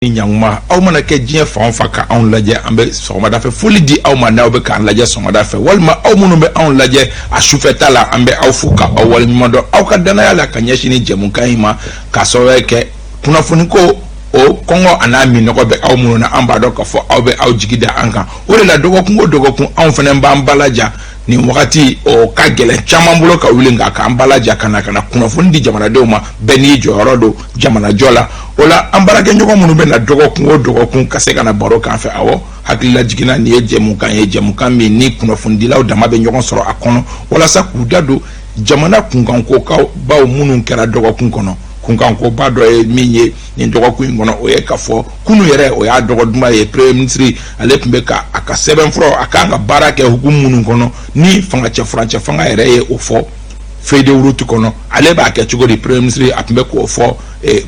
Ni ɲankuma, aw mana kɛ diɲɛ fan o fan ka anw lajɛ, an bɛ sɔgɔmada fɛ foli di aw ma. N'aw bɛ k'an lajɛ sɔgɔmada fɛ walima aw minnu bɛ anw lajɛ a sufɛta la, an bɛ aw fo ka aw waleɲuman dɔn aw ka danaya la ka ɲɛsin ni jɛmukan in ma, k'a sababuya kɛ kunnafoni ko o kɔngɔ a n'a minɔgɔ bɛ aw minnu na. An b'a dɔn k'a fɔ aw bɛ aw jigi da an kan. O de la, dɔgɔkun o dɔgɔkun, anw fana b'an balaja. Nin wagati o ka gɛlɛn caman bolo ka wuli, nka k'an balaja ka na kunnafoni di jamanadenw ma. Bɛɛ n'i jɔyɔrɔ don jamanajɔ la. O la, an baarakɛɲɔgɔn minnu bɛ na dɔgɔkun o dɔgɔkun ka se ka na baro kan fɛ, awɔ, hakilila jiginna, nin ye jɛmukan ye, jɛmukan min ni kunnafonidilaw dama bɛ ɲɔgɔn sɔrɔ a kɔnɔ walasa k'u da don jamana kunkanko baw minnu kɛra dɔgɔkun kɔnɔ. Kunkankoba dɔ ye min ye nin dɔgɔkun in kɔnɔ, o ye k'a fɔ kunun yɛrɛ, o y'a dɔgɔ duman ye, premier ministre ale tun bɛ ka a ka sɛbɛnfura a kan ka baara kɛ hukumu minnu kɔnɔ ni fanga cɛ furancɛ fanga yɛrɛ ye o fɔ feuille de route kɔnɔ, ale b'a kɛ cogo di? Premier ministre a tun bɛ k'o fɔ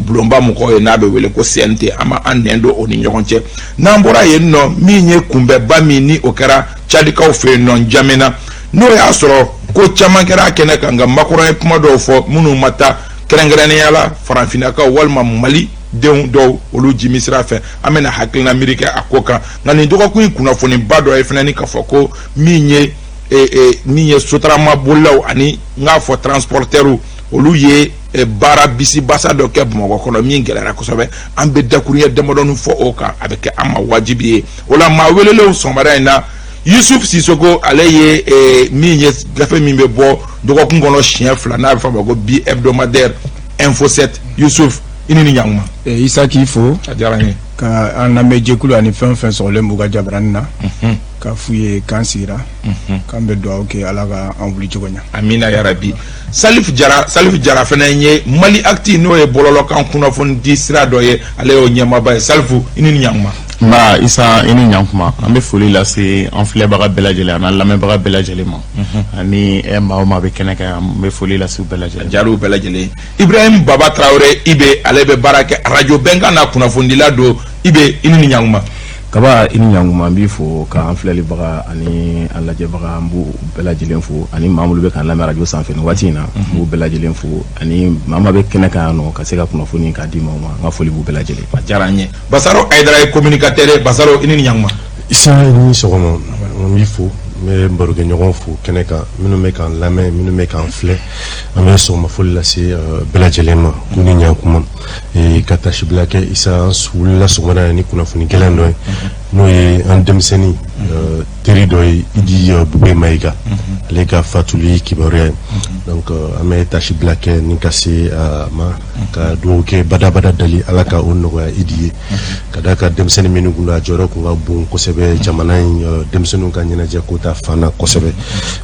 bulonba mɔgɔw ye n'a bɛ wele ko CNT. An ma an nɛn don o ni ɲɔgɔn cɛ. N'an bɔra yen nɔ, min ye kunbɛnba min ni o kɛra Cadikaw fɛ yen nɔ N'Djamena, n'o y'a sɔrɔ ko caman kɛra a kɛnɛ kan, nka Macron ye kuma dɔw fɔ minnu ma taa kɛrɛnkɛrɛnnenya la farafinnakaw walima Mali denw dɔw olu jimi sira fɛ, an bɛna hakilina miiri kɛ a ko kan. Nka nin dɔgɔkun in kunnafoniba dɔ ye fana ni k'a fɔ ko min ye sotarama bolilaw ani n k'a fɔ transporteurs, olu ye baara bisibasa dɔ kɛ Bamakɔ kɔnɔ min gɛlɛyara kosɛbɛ. An bɛ dakuruɲɛ damadɔni fɔ o kan, a bɛ kɛ an ma wajibi ye. O la, maa welelenw sɔgɔmada in na, Yusuf Sisoko, ale ye min ye gafe min bɛ bɔ dɔgɔkun kɔnɔ siɲɛ 2 n'a bɛ fɔ a ma ko Bi hebdomadaire Info 7. Yusuf, i ni ɲankuma. Isa, k'i fo. A diyara n ye. Ka an lamɛnjɛkulu ani fɛn o fɛn sɔgɔlen b'u ka jabarani na, k'a f'u ye k'an sigira, k'an bɛ dugawu kɛ, Ala ka an wuli cogo ɲɛ. Amina yarabi. Salif Jara, Salif Jara fana ye Mali Actu, n'o ye bɔlɔlɔkan kunnafoni di sira dɔ ye, ale y'o ɲɛmaaba ye. Salifu, i ni ɲankuma. Nba Isa, i ni ɲankuma. An bɛ foli lase an filɛbaga bɛɛ lajɛlen ani an lamɛnbaga bɛɛ lajɛlen ma, ani maa o maa bɛ kɛnɛ kan yan, an bɛ foli lase u bɛɛ lajɛlen ma. Jariw bɛɛ lajɛlen. Ibrahim Baba Tarawele Ibe, ale bɛ baara kɛ arajo Bɛnkan na, kunnafonidila don. Ibe, i ni ɲankuma. Kaba, i ni ɲankuma. N b'i fo k'an filɛlibaga ani an lajɛbaga, an b'u bɛɛ lajɛlen fo, ani maa minnu bɛ k'an lamɛn arajo sanfɛ nin waati in na, n b'u bɛɛ lajɛlen fo, ani maa maa bɛ kɛnɛ kan yan nɔ ka se ka kunnafoni k'a di maaw ma, n ka foli b'u bɛɛ lajɛlen. A diyara an ye. Basaro Ayidara ye communicateur ye. Basaro, i ni ɲankuma. Isa, i ni sɔgɔma. N b'i fo, n bɛ barokɛɲɔgɔn fo kɛnɛ kan, minnu bɛ k'an lamɛn, minnu bɛ k'an filɛ, an bɛ sɔgɔma foli lase bɛɛ lajɛlen ma, k'u ni ɲankuma. Ka tasibila kɛ, Isa, an wulila sɔgɔmada in ni kunnafoni gɛlɛn dɔ ye, n'o ye an denmisɛnnin teri dɔ ye, Idi Bube Mayiga, ale ka fatuli kibaruya ye. Donc an bɛ tasibila kɛ ni ka se a ma, ka dugawu kɛ, badabada dali Ala ka o nɔgɔya Idi ye, ka d'a kan denmisɛnnin minnu kun don, a jɔyɔrɔ kun ka bon kosɛbɛ jamana in denmisɛnninw ka ɲɛnajɛ ko ta fan na kosɛbɛ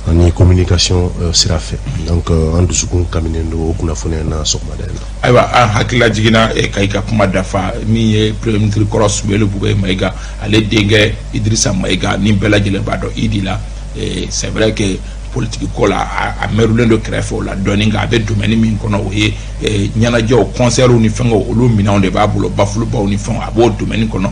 ani communication sira fɛ. Donc an dusukun kaminen don o kunnafoniya na sɔgɔmada in na. Ayiwa, an hakilila jiginna ka i ka kuma dafa, min ye premier ministre kɔrɔ Soumeylou Boubèye Maïga, ale denkɛ Idrissa Maïga, ni bɛɛ lajɛlen b'a dɔn Idi la. C'est vrai que politique ko la, a mɛrulen don kɛrɛfɛ o la dɔɔni, nka a bɛ domaine min kɔnɔ, o ye ɲɛnajɛw, concerts ni fɛngɛw, olu minɛnw de b'a bolo, bafulubaw ni fɛnw, a b'o domaine kɔnɔ.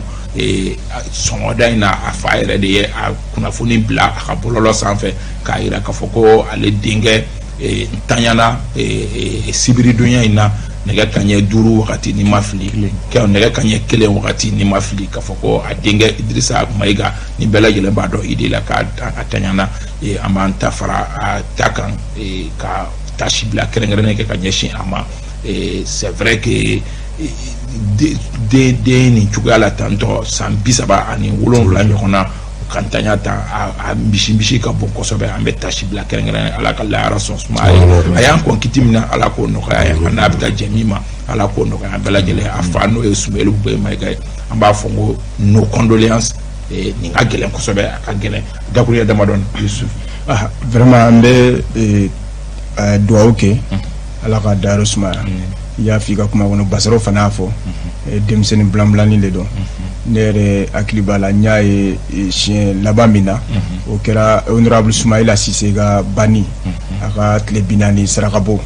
Sɔgɔmada in na, a fa yɛrɛ de ye a kunnafoni bila a ka bɔlɔlɔ sanfɛ k'a yira k'a fɔ ko ale denkɛ ntanyana sibiridonya in na, nɛgɛ kanɲɛ 5 wagati ni ma fili, nɛgɛ kanɲɛ 1 wagati ni ma fili, k'a fɔ ko a denkɛ Idrissa Mayiga, ni bɛɛ lajɛlen b'a dɔn Idi la, k'a a tanyana. An b'an ta fara a ta kan ka tasi bila kɛrɛnkɛrɛnnen kɛ ka ɲɛsin a ma. C'est vrai que den den nin cogoya la tantɔ, san 37 ɲɔgɔn na ka ntanya ta, a misi misi ka bon kosɛbɛ. An bɛ tasi bila kɛrɛnkɛrɛnnen, Ala ka lahara sɔn suma ye. A y'an kɔn kiti min na, Ala k'o nɔgɔya ye, a n'a bɛ taa jɛ min ma, Ala k'o nɔgɔya an bɛɛ lajɛlen. A fa, n'o ye Soumeylou Boubèye Maïga ye, an b'a fɔ ko nos condoléances. Nin ka gɛlɛn kosɛbɛ, a ka gɛlɛn. Dakuruɲɛ damadɔni, Yusuf. Ah, vraiment, an bɛ dugawu kɛ, Ala ka dayɔrɔ sumaya. I y'a fɔ i ka kuma kɔnɔ, Basaro fana y'a fɔ, denmisɛnnin bilanbilanin de don. Ne yɛrɛ hakili b'a la, n y'a ye siɲɛ laban min na, o kɛra honorable Sumayila Sise ka banni, a ka tile 40 saraka bɔ,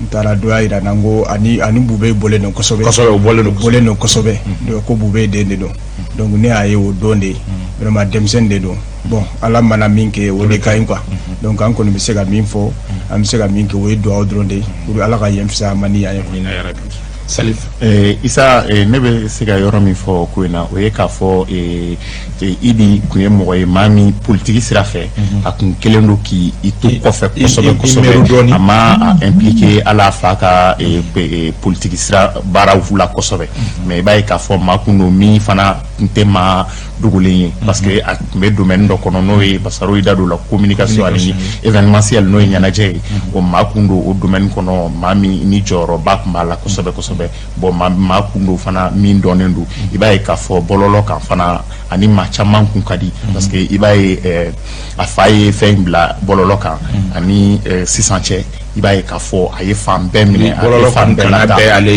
n taara, dɔ y'a yira n na ko ani Bube bɔlen don kosɛbɛ. Kosɛbɛ, o bɔlen don. Bɔlen don kosɛbɛ, ko Bube den de don. Donc ne y'a ye o don de, vraiment denmisɛnnin de don. Bon, Ala mana min kɛ, o de ka ɲi quoi. Donc an kɔni bɛ se ka min fɔ, an bɛ se ka min kɛ, o ye dugawu dɔrɔn de ye pour Ala ka yen fisaya ma ni yan ye. Amina yarabi. Salif. Isa, ne bɛ se ka yɔrɔ min fɔ ko in na, o ye k'a fɔ Idi tun ye mɔgɔ ye, maa min politiki sira fɛ, a tun kɛlen don k'i to kɔfɛ kosɛbɛ kosɛbɛ. A ma a impliqué hali a fa ka politiki sira baaraw la kosɛbɛ. Mais i b'a ye k'a fɔ maa kun don min fana tun tɛ maa dogolen ye, parce que a tun bɛ domaine dɔ kɔnɔ, n'o ye Basaro yi da don la, communication ani événementiel, n'o ye ɲɛnajɛ ye. O maa kun don o domaine kɔnɔ, maa min ni jɔyɔrɔba tun b'a la kosɛbɛ kosɛbɛ. Bon, maa kun don fana min dɔnnen don. I b'a ye k'a fɔ bɔlɔlɔ kan fana, ani maa caman kun ka di, parce que i b'a ye a fa ye fɛn bila bɔlɔlɔ kan ani sisan cɛ, i b'a ye k'a fɔ a ye fan bɛɛ minɛ, a ye fan bɛɛ lata.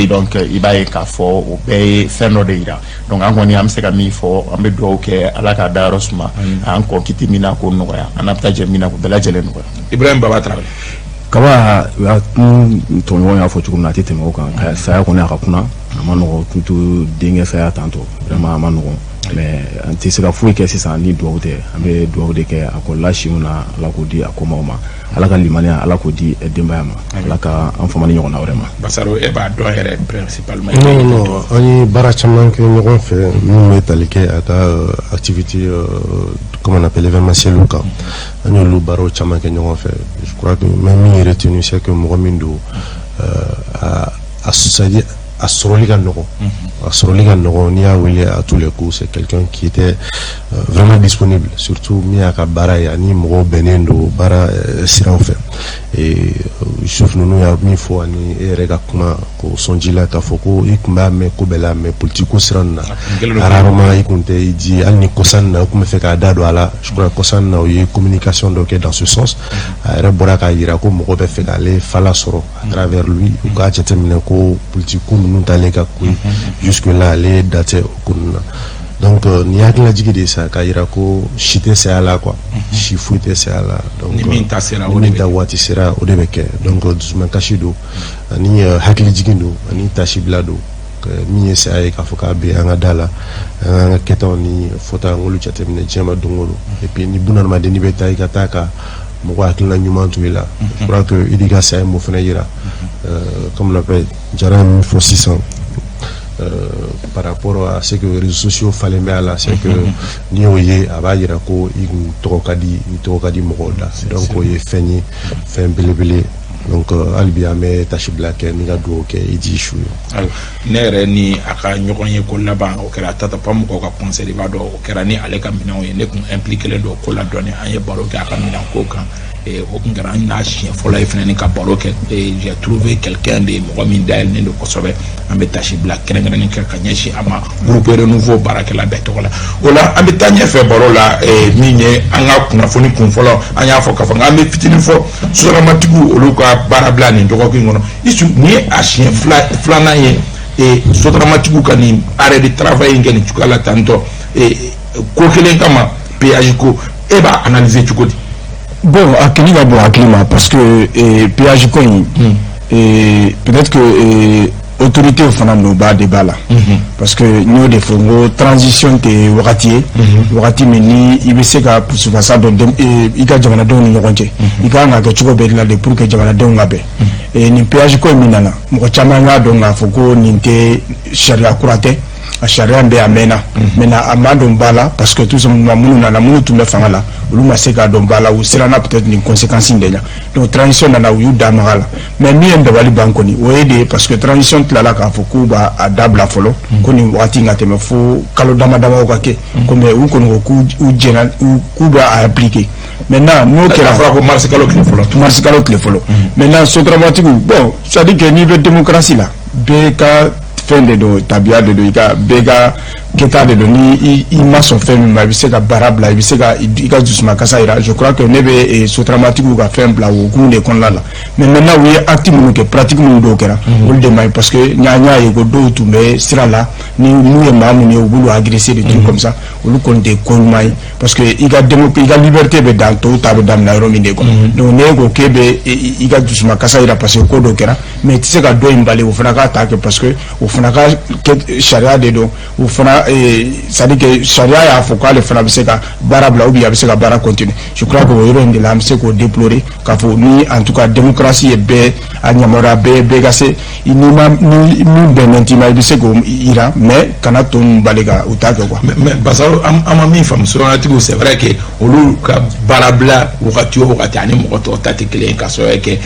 Donc i b'a ye k'a fɔ o bɛɛ ye fɛn dɔ de yira. Donc an kɔni, an bɛ se ka min fɔ, an bɛ dugawu kɛ, Ala k'a dayɔrɔ suma, an kɔ kiti min na k'o nɔgɔya, an n'a bɛ taa jɛ min na k'o bɛɛ lajɛlen nɔgɔya. Ibrahim Baba Traoré. Kaba, tɔɲɔgɔn y'a fɔ cogo min na, a tɛ tɛmɛ o kan. Ka saya kɔni, a ka kunna, a ma nɔgɔn, surtout denkɛ saya tantɔ, vraiment a ma nɔgɔn. Mais an tɛ se ka foyi kɛ sisan ni dugawu tɛ. An bɛ dugawu de kɛ a kɔlɔla siw na, Ala k'o di a kɔmaw ma, Ala ka limaniya, Ala k'o di denbaya ma, Ala ka an fama ni ɲɔgɔnna wɛrɛ ma. Basaro, e b'a dɔn yɛrɛ principalement. Non, non, an ye baara caman kɛ ɲɔgɔn fɛ min bɛ tali kɛ a ka activité, comment on appelle, événementiel kan. An y'olu baaraw caman kɛ ɲɔgɔn fɛ. Je crois que même min retenu, c'est que mɔgɔ min don, a c'est à dire a sɔrɔli ka nɔgɔn, a sɔrɔli ka nɔgɔn. N'i y'a wele, à tous les coups, c'est quelqu'un qui était vraiment disponible, surtout min y'a ka baara ye ani mɔgɔw bɛnnen don baara siraw fɛ. Et Yusuf ninnu y'a min fɔ, ani e yɛrɛ ka kuma k'o sɔnji la k'a fɔ ko i tun b'a mɛn ko bɛɛ la, mais politique ko sira nin na, rarement i tun tɛ i di. Hali ni kɔsa nin na, u tun bɛ fɛ k'a da don a la. Je crois kɔsa nin na, u ye communication dɔ kɛ dans ce sens. A yɛrɛ bɔra k'a yira ko mɔgɔ bɛ fɛ k'ale fala sɔrɔ à travers lui. U k'a jateminɛ ko politique ko ninnu t'ale ka ko ye jusque là, ale da tɛ o ko ninnu na. Donc nin ye hakililajigi de ye sa, k'a yira ko si tɛ saya la quoi, si foyi tɛ saya la. Donc ni min ta sera, ni min ta waati sera, o de bɛ kɛ. Donc dusumakasi don, ani hakilijigin don, ani tasibila don. Min ye saya ye, k'a fɔ k'a bɛ an ka da la, an ka kɛtaw ni fɔta, an k'olu jateminɛ diɲɛ ma don o don. Et puis ni bunadamaden, n'i bɛ taa, i ka taa ka mɔgɔ hakilina ɲuman to i la. Je crois que Idi ka saya m'o fana yira. Comme on appelle, Jara ye min fɔ sisan par rapport à ce que réseaux sociaux falen bɛ a la, c'est que n'i y'o ye, a b'a yira ko i kun tɔgɔ ka di, i tɔgɔ ka di mɔgɔw da. Donc o ye fɛn ye, fɛn belebele. Donc hali bi an bɛ tasibila kɛ ni ka dugawu kɛ i ji su ye. Ayiwa, ne yɛrɛ ni a ka ɲɔgɔn ye ko laban, o kɛra Tata Pa mɔgɔw ka concert. I b'a dɔn, o kɛra ni ale ka minɛnw ye. Ne kun impliqué len don o ko la dɔɔni. An ye baro kɛ a ka minɛn ko kan. O kun kɛra an n'a siɲɛ fɔlɔ ye fɛnɛ ni ka baro kɛ. J'ai trouvé quelqu'un de mɔgɔ min dayɛlɛnnen don kosɛbɛ. An bɛ tasi bila kɛrɛnkɛrɛnnen kɛ ka ɲɛsin a ma, groupe Renouveau baarakɛla bɛɛ tɔgɔ la. O la, an bɛ taa ɲɛfɛ baro la. Min ye an ka kunnafoni kun fɔlɔ, an y'a fɔ k'a fɔ an bɛ fitinin fɔ sotaramatigiw, olu ka baara bila nin dɔgɔkun in kɔnɔ. Isu, nin ye a siɲɛ filanan ye sotaramatigiw ka nin arrêt de travail in kɛ nin cogoya la tantɔ, ko kelen kama, péage ko. E b'a analyser cogo di? Bon, a kini ka bon hakili ma, parce que péage ko in, peut-être que autorité fana nɔba de b'a la, parce que n y'o de fɔ n ko transition tɛ wagati ye, wagati min ni i bɛ se ka pusupasa dɔn i ka jamanadenw ni ɲɔgɔn cɛ. I ka kan ka kɛ cogo bɛɛ de la de pour que jamanadenw ka bɛn. Nin péage ko in min nana, mɔgɔ caman y'a dɔn k'a fɔ ko nin tɛ sariya kura tɛ, a sariya in bɛ a mɛnna. Maintenant, a ma don ba la, parce que tout simplement minnu nana, minnu tun bɛ fanga la, olu ma se k'a dɔn ba la, u siranna peut-être nin conséquence in de ɲɛ. Donc transition nana, u y'u da maga la. Mais min ye n dabali ban kɔni, o ye de ye, parce que transition tilala k'a fɔ k'u b'a a dabila fɔlɔ, ko nin wagati in ka tɛmɛ fo kalo dama damaw ka kɛ ko, mais u kɔni ko k'u jɛna k'u b'a appliquer. Maintenant, n'o kɛra, a fɔra ko mars kalo tile fɔlɔ. Mars kalo tile fɔlɔ. Maintenant, sotaramatigiw, bon, c'est à dire que n'i bɛ démocratie la, bɛɛ ka fɛn de don, tabiya de don, i ka bɛɛ ka kɛta de don. Ni i ma sɔn fɛn min ma, i bɛ se ka baara bila, i bɛ se ka i ka dusumakasa yira. Je crois que ne bɛ sotaramatigiw ka fɛn bila o hukumu de kɔnɔna la. Mais maintenant, u ye acte minnu kɛ, pratique minnu dɔw kɛra, olu de man ɲi, parce que n y'a ye ko dɔw tun bɛ sira la, ni n'u ye maa minnu ye, u b'olu agresser, des trucs comme ça. Olu kɔni tɛ ko ɲuman ye, parce que i ka i ka liberté bɛ dan tɔw ta bɛ daminɛ yɔrɔ min de kɔnɔ. Donc n'e ko k'e bɛ i ka dusumakasa yira parce que ko dɔ kɛra, mais i tɛ se ka dɔ in bali o fana k'a ta kɛ, parce que o fana ka sariya de don, o fana ka, c'est à dire que sariya y'a fɔ k'ale fana bɛ se ka baara bila ou bien a bɛ se ka baara continuer. Je crois que o yɔrɔ in de la, an bɛ se k'o déplorer, k'a fɔ ni en tout cas démocratie ye bɛɛ a yamaruya, bɛɛ ka se, n'i ma ni min bɛnnen t'i ma, i bɛ se k'o yira, mais kana tɔ ninnu bali ka u ta kɛ quoi. Mais Basaro, an ma min faamu, sotaramatigiw, c'est vrai que olu ka baara bila wagati o wagati ani mɔgɔ tɔw ta tɛ kelen ye, ka sababu kɛ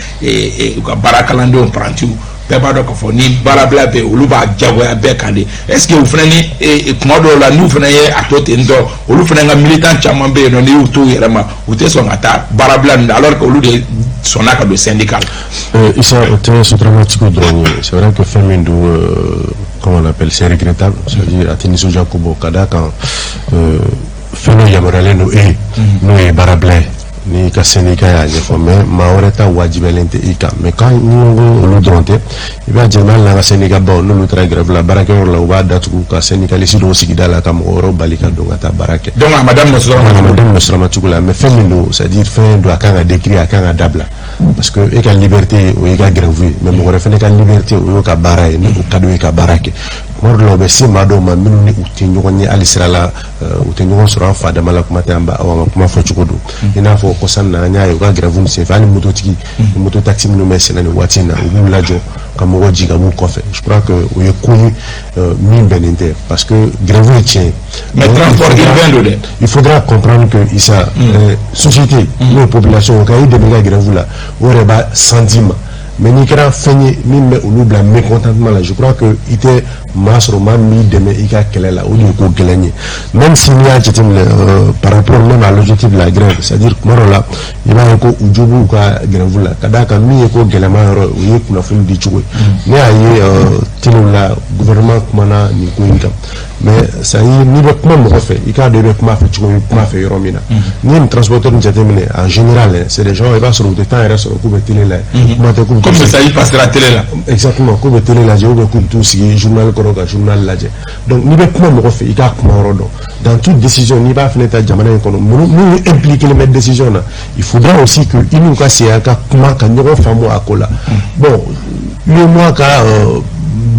u ka baara kalandenw, parantiw, bɛɛ b'a dɔn k'a fɔ ni baarabila bɛ yen, olu b'a jagoya bɛɛ kan de. Est ce que u fana ni kuma dɔw la, n'u fana ye a to ten tɔ, olu fana ka militant caman bɛ yen nɔ, n'i y'u to u yɛrɛ ma, u tɛ sɔn ka taa baarabila nin na, alors que olu de sɔnna ka don syndicat la? Issa, o tɛ sotaramatigiw dɔrɔn ye. C'est vrai que fɛn min don, comment on appelle, c'est regrettable, c'est-à-dire a tɛ nisɔndiya ko bɔ, ka d'a kan fɛn dɔ yamaruyalen don e ye, n'o ye baarabila ye, n'i ka syndicat y'a ɲɛfɔ, mais maa wɛrɛ ta wajibiyalen tɛ i kan. Mais quand ni ko olu dɔrɔn tɛ, i b'a jateminɛ, hali n'an ka syndicat baw, n'olu taara grève la baarakɛyɔrɔ la, u b'a datugu ka syndicaliste dɔw sigida la ka mɔgɔ wɛrɛw bali ka don ka taa baara kɛ. Donc a ma daminɛ sotaramatigiw la. A ma daminɛ sotaramatigiw la, mais fɛn min don, c'est à dire fɛn don, a kan ka décrire, a kan ka dabila, parce que e ka liberté, o y'i ka grève ye, mais mɔgɔ wɛrɛ fana ka liberté, o y'o ka baara ye, ni o ka d'o ye ka baara kɛ. Kuma dɔw la, u bɛ se maa dɔw ma minnu ni u tɛ ɲɔgɔn ye hali sira la, u tɛ ɲɔgɔn sɔrɔ an fa dama la, kuma tɛ an ba an ka kuma fɔ cogo don. I n'a fɔ kɔsa in na, an y'a ye u ka grève senfɛ, hali mototigi, moto taxi minnu bɛ senna nin waati in na, u b'u lajɔ ka mɔgɔw jigin ka b'u kɔfɛ. Je crois que o ye ko ye min bɛnnen tɛ, parce que grève ye tiɲɛ ye. Mais transport urbain don dɛ. Il faudra comprendre que, Issa, société n'o ye population, o ka i dɛmɛ i ka grève la, o yɛrɛ b'a senti ma, mais n'i kɛra fɛn ye min bɛ olu bila mécontentement la, je crois que i tɛ maa sɔrɔ maa min b'i dɛmɛ i ka kɛlɛ la. O de ye ko gɛlɛn ye, même si n'i y'a jateminɛ par rapport même à l'objectif de la grève, c'est à dire kuma dɔw la, i b'a ye ko u jo b'u ka grève la, ka d'a kan min ye ko gɛlɛman yɔrɔ, o ye kunnafoni di cogo ye. Ne y'a ye télé la, gouvernement kumana nin ko in kan, mais c'est à dire n'i bɛ kuma mɔgɔ fɛ, i k'a dɔn i bɛ kuma fɛ cogo min, kuma fɛ yɔrɔ min na. N'i ye nin transporteur in jateminɛ, en général, c'est des gens, i b'a sɔrɔ u tɛ temps yɛrɛ sɔrɔ k'u bɛ télé lajɛ, kuma tɛ k'u bɛ Comme ça, il passera télé la. Exactement, k'u bɛ télé lajɛ ou bien k'u bɛ t'u sigi journal kɔrɔ ka journal lajɛ. Donc n'i bɛ kuma mɔgɔ fɛ, i k'a kuma yɔrɔ dɔn. Dans toute décision n'i b'a fɛnɛ ta jamana in kɔnɔ, minnu impliqué bɛ décision na, il faudra aussi que i n'u ka segin ka kuma ka ɲɔgɔn faamu a ko la. Bon, UEMOA ka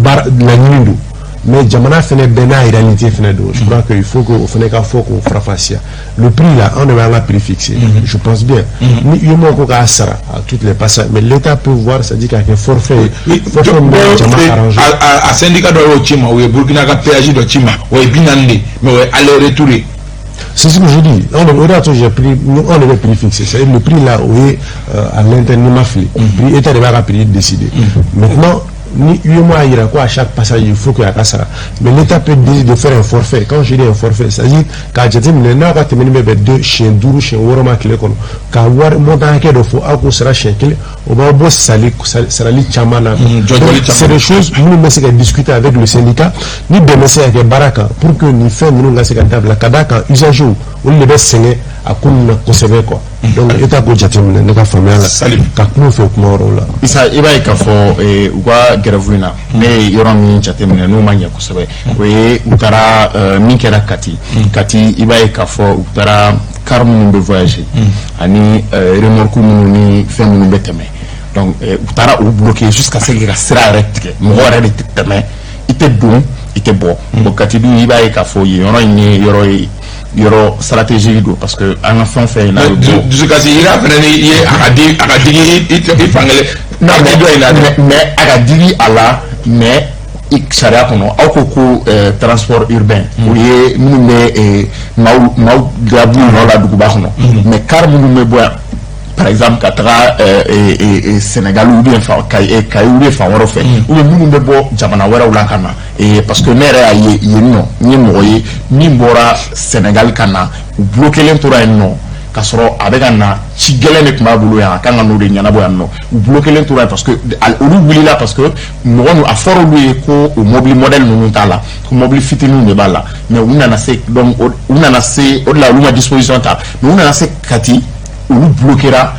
baara laɲini don, mais jamana fɛnɛ bɛɛ n'a réalité fɛnɛ don. Je crois que il faut que o fɛnɛ ka fɔ k'o faranfasiya. Le prix là, anw de b'an ka prix fixé, je pense bien. Ni UEMOA ko k'a sara à toutes les passages, mais l'État peut voir, c'est à dire k'a kɛ forfait ye, forfait min bɛ jama arranger. A syndicat dɔ y'o ci ma, o ye Burkina ka péage dɔ ci ma, o ye 40 de, mais o ye aller retour ye. C'est ce que je dis. On o de y'a to j'ai pris, on avait prix fixé. C'est-à-dire le prix là, o ye à l'interne, ni ma fili. Prix État de b'a ka prix décider. Maintenant, ni UEMOA yira ko à chaque passage il faut que a ka sara, mais l'État peut décider de faire un forfait. Quand je dis un forfait, c'est-à-dire k'a jateminɛ n'a ka tɛmɛni bɛ bɛn deux siɲɛ duuru, siɲɛ wɔɔrɔ ma tile kɔnɔ, ka wari montant hakɛ dɔ fɔ, aw k'o sara siɲɛ kelen, o b'aw bɔ sali sarali caman na. C'est des choses minnu bɛ se ka discuter avec le syndicat, ni bɛn bɛ se ka kɛ baara kan pour que nin fɛn ninnu ka se ka dabila, ka d'a kan usagers, olu de bɛ sɛgɛn a ko ninnu na kosɛbɛ quoi. Donc État k'o jateminɛ, ne ka faamuya la, ka kuma u fɛ kuma wɛrɛw la. Isa, i b'a ye k'a fɔ u ka grève in na, ne ye yɔrɔ min jateminɛ n'o ma ɲɛ kosɛbɛ, o ye u taara min kɛra Kati. Kati, i b'a ye k'a fɔ u taara car minnu bɛ voyager ani remorque minnu ni fɛn minnu bɛ tɛmɛ, donc u taara u bloquer jusqu'à ce que ka sira yɛrɛ tigɛ, mɔgɔ yɛrɛ de tɛ tɛmɛ, i tɛ don, i tɛ bɔ. Bon, Kati dun, i b'a ye k'a fɔ yen yɔrɔ in ye yɔrɔ ye, yɔrɔ stratégique don, parce que an ka fɛn fɛn n'a bɛ bɔ dusukasi yira fɛnɛ ni ye, a ka di, a ka digi i fankelen parti dɔ in na dɛ. Mais a ka digi a la, mais sariya kɔnɔ, aw ko ko transport urbain, o ye minnu bɛ maaw lab'u nɔ la duguba kɔnɔ, mais car minnu bɛ bɔ yan, par exemple ka taga Sénégal ou bien Kayi ou bien fan wɛrɛw fɛ, ou bien minnu bɛ bɔ jamana wɛrɛw la ka na, parce que ne yɛrɛ y'a ye yen nɔ, n ye mɔgɔ ye min bɔra Sénégal ka na, u bloquélen tora yen nɔ, k'a sɔrɔ a bɛ ka na, ci gɛlɛn de tun b'a bolo yan, a kan ka n'o de ɲɛnabɔ yan nɔ. U bloquélen tora yen parce que olu wulila, parce que mɔgɔ ninnu, a fɔra olu ye ko o mobili modèle ninnu t'a la, ko mobili fitininw de b'a la. Mais u nana se, donc u nana se o de la, olu ma disposition ta, mais u nana se Kati, olu bloquéra,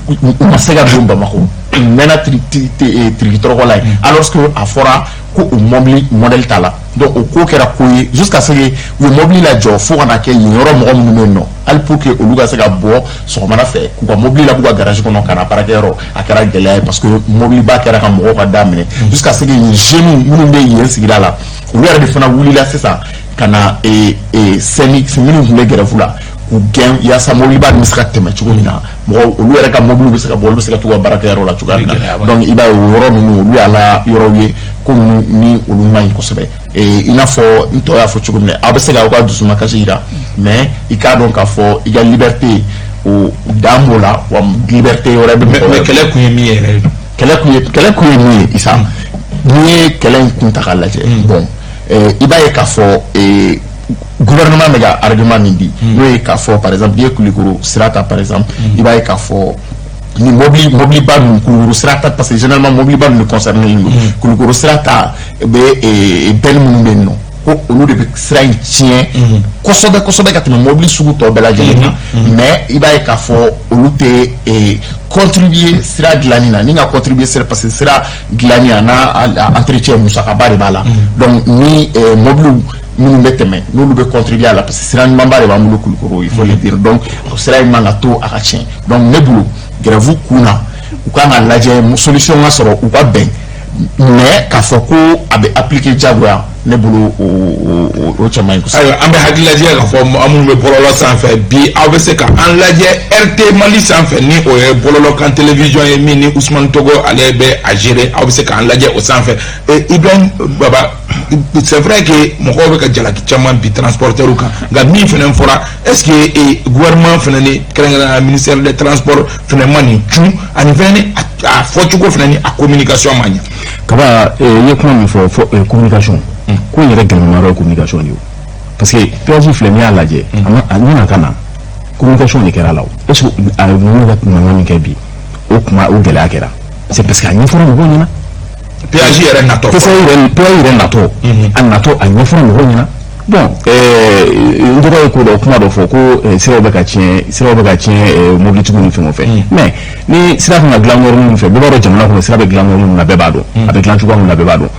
u ma se ka don Bamakɔ, u mɛnna tirikitɔrɔkɔ la yen, alors que a fɔra ko o mobili modèle t'a la. Donc o ko kɛra ko ye jusqu'à ce que u ye mobili lajɔ fo ka na kɛ yen yɔrɔ mɔgɔ minnu bɛ yen nɔ, hali pour que olu ka se ka bɔ sɔgɔmada fɛ k'u ka mobili labɔ u ka garage kɔnɔ ka na baarakɛyɔrɔ, a kɛra gɛlɛya ye, parce que mobiliba kɛra ka mɔgɔw ka da minɛ, jusqu'à ce que yen jeunes minnu bɛ yen sigida la, olu yɛrɛ de fana wulila sisan. Ka na sɛni minnu tun bɛ grève la, k'u gɛn yaasa mobiliba ninnu bɛ se ka tɛmɛ cogo min na, mɔgɔw olu yɛrɛ ka mobiliw bɛ se ka bɔ, olu bɛ se ka t'u ka baarakɛyɔrɔ la cogoya min na. Donc i b'a ye, o yɔrɔ ninnu, olu y'a la yɔrɔw ye ko minnu ni olu man ɲi kosɛbɛ. I n'a fɔ n tɔ y'a fɔ cogo min na, aw bɛ se k'aw ka dusumakasi yira, mais i k'a dɔn k'a fɔ i ka liberté, o dan b'o la, wa liberté wɛrɛ bɛ mɔgɔ Mais kɛlɛ kun ye min ye yɛrɛ? Kɛlɛ kun ye min ye, Isa, n'i ye kɛlɛ in kun ta k'a lajɛ, bon, i b'a ye k'a fɔ gouvernement bɛ ka argument min di, n'o ye k'a fɔ, par exemple, n'i ye Kulukoro sira ta, par exemple, i b'a ye k'a fɔ ni mobiliba ninnu, Kulukoro sira ta, parce que généralement mobiliba ninnu concerné don, Kulukoro sira ta bɛ bɛn minnu bɛ yen nɔ, ko olu de bɛ sira in tiɲɛ kosɛbɛ kosɛbɛ ka tɛmɛ mobili sugu tɔ bɛɛ lajɛlen kan. Mais i b'a ye k'a fɔ olu tɛ contribuer sira dilanni na, ni ka contribuer sira, parce que sira dilanni a n'a entretien, musakaba de b'a la. Donc ni mobiliw minnu bɛ tɛmɛ, n'olu bɛ contribuer a la, parce que sira ɲumanba de b'an bolo Kulukoro, il faut le dire. Donc sira in man ka to a ka tiɲɛ. Donc ne bolo, grève kun na, u kan ka lajɛ solution ka sɔrɔ, u ka bɛn, mais k'a fɔ ko a bɛ appliquer diyagoya, ne bolo, o cɛ man ɲi kosɛbɛ. Ayiwa, an bɛ hakili lajɛ k'a fɔ an minnu bɛ bɔlɔlɔ sanfɛ bi, aw bɛ se ka an lajɛ RT Mali sanfɛ, ni o ye bɔlɔlɔ kan télévision ye min ni Usumani Togo ale bɛ a gérer. Aw bɛ se k'an lajɛ o sanfɛ. Ibrahim Baba, c'est vrai que mɔgɔw bɛ ka jalaki caman bi transporteurs kan, nka min fana fɔra, est ce que gouvernement fana ni kɛrɛnkɛrɛnnenya ministère des Transports fana ma nin cun, ani fana ni a fɔcogo fana ni a communication ma ɲɛ? Kaba, i ye kuma min fɔ, communication ko in yɛrɛ gɛlɛman yɔrɔ ye communication de ye o, parce que péage filɛ, n'i y'a lajɛ, a ɲɛna ka na, communication de kɛra a la. O est ce que a ninnu ka mankan min kɛ bi, o kuma, o gɛlɛya kɛra, c'est parce que a ɲɛfɔra mɔgɔw ɲɛna. Péage yɛrɛ natɔ. Péage yɛrɛ natɔ, a natɔ, a ɲɛfɔra mɔgɔw ɲɛna. Bon, n dɔgɔ ye ko dɔ kuma dɔ fɔ ko siraw bɛ ka tiɲɛ, siraw bɛ ka tiɲɛ mobilitigiw ni fɛnw fɛ. Mais ni sira kan ka dilan yɔrɔ minnu fɛ, bɛɛ b'a dɔn jamana kɔnɔ sira bɛ dilan yɔrɔ minnu na, bɛɛ b'a dɔn a bɛ dilan cogoya min na, bɛɛ b'a dɔn.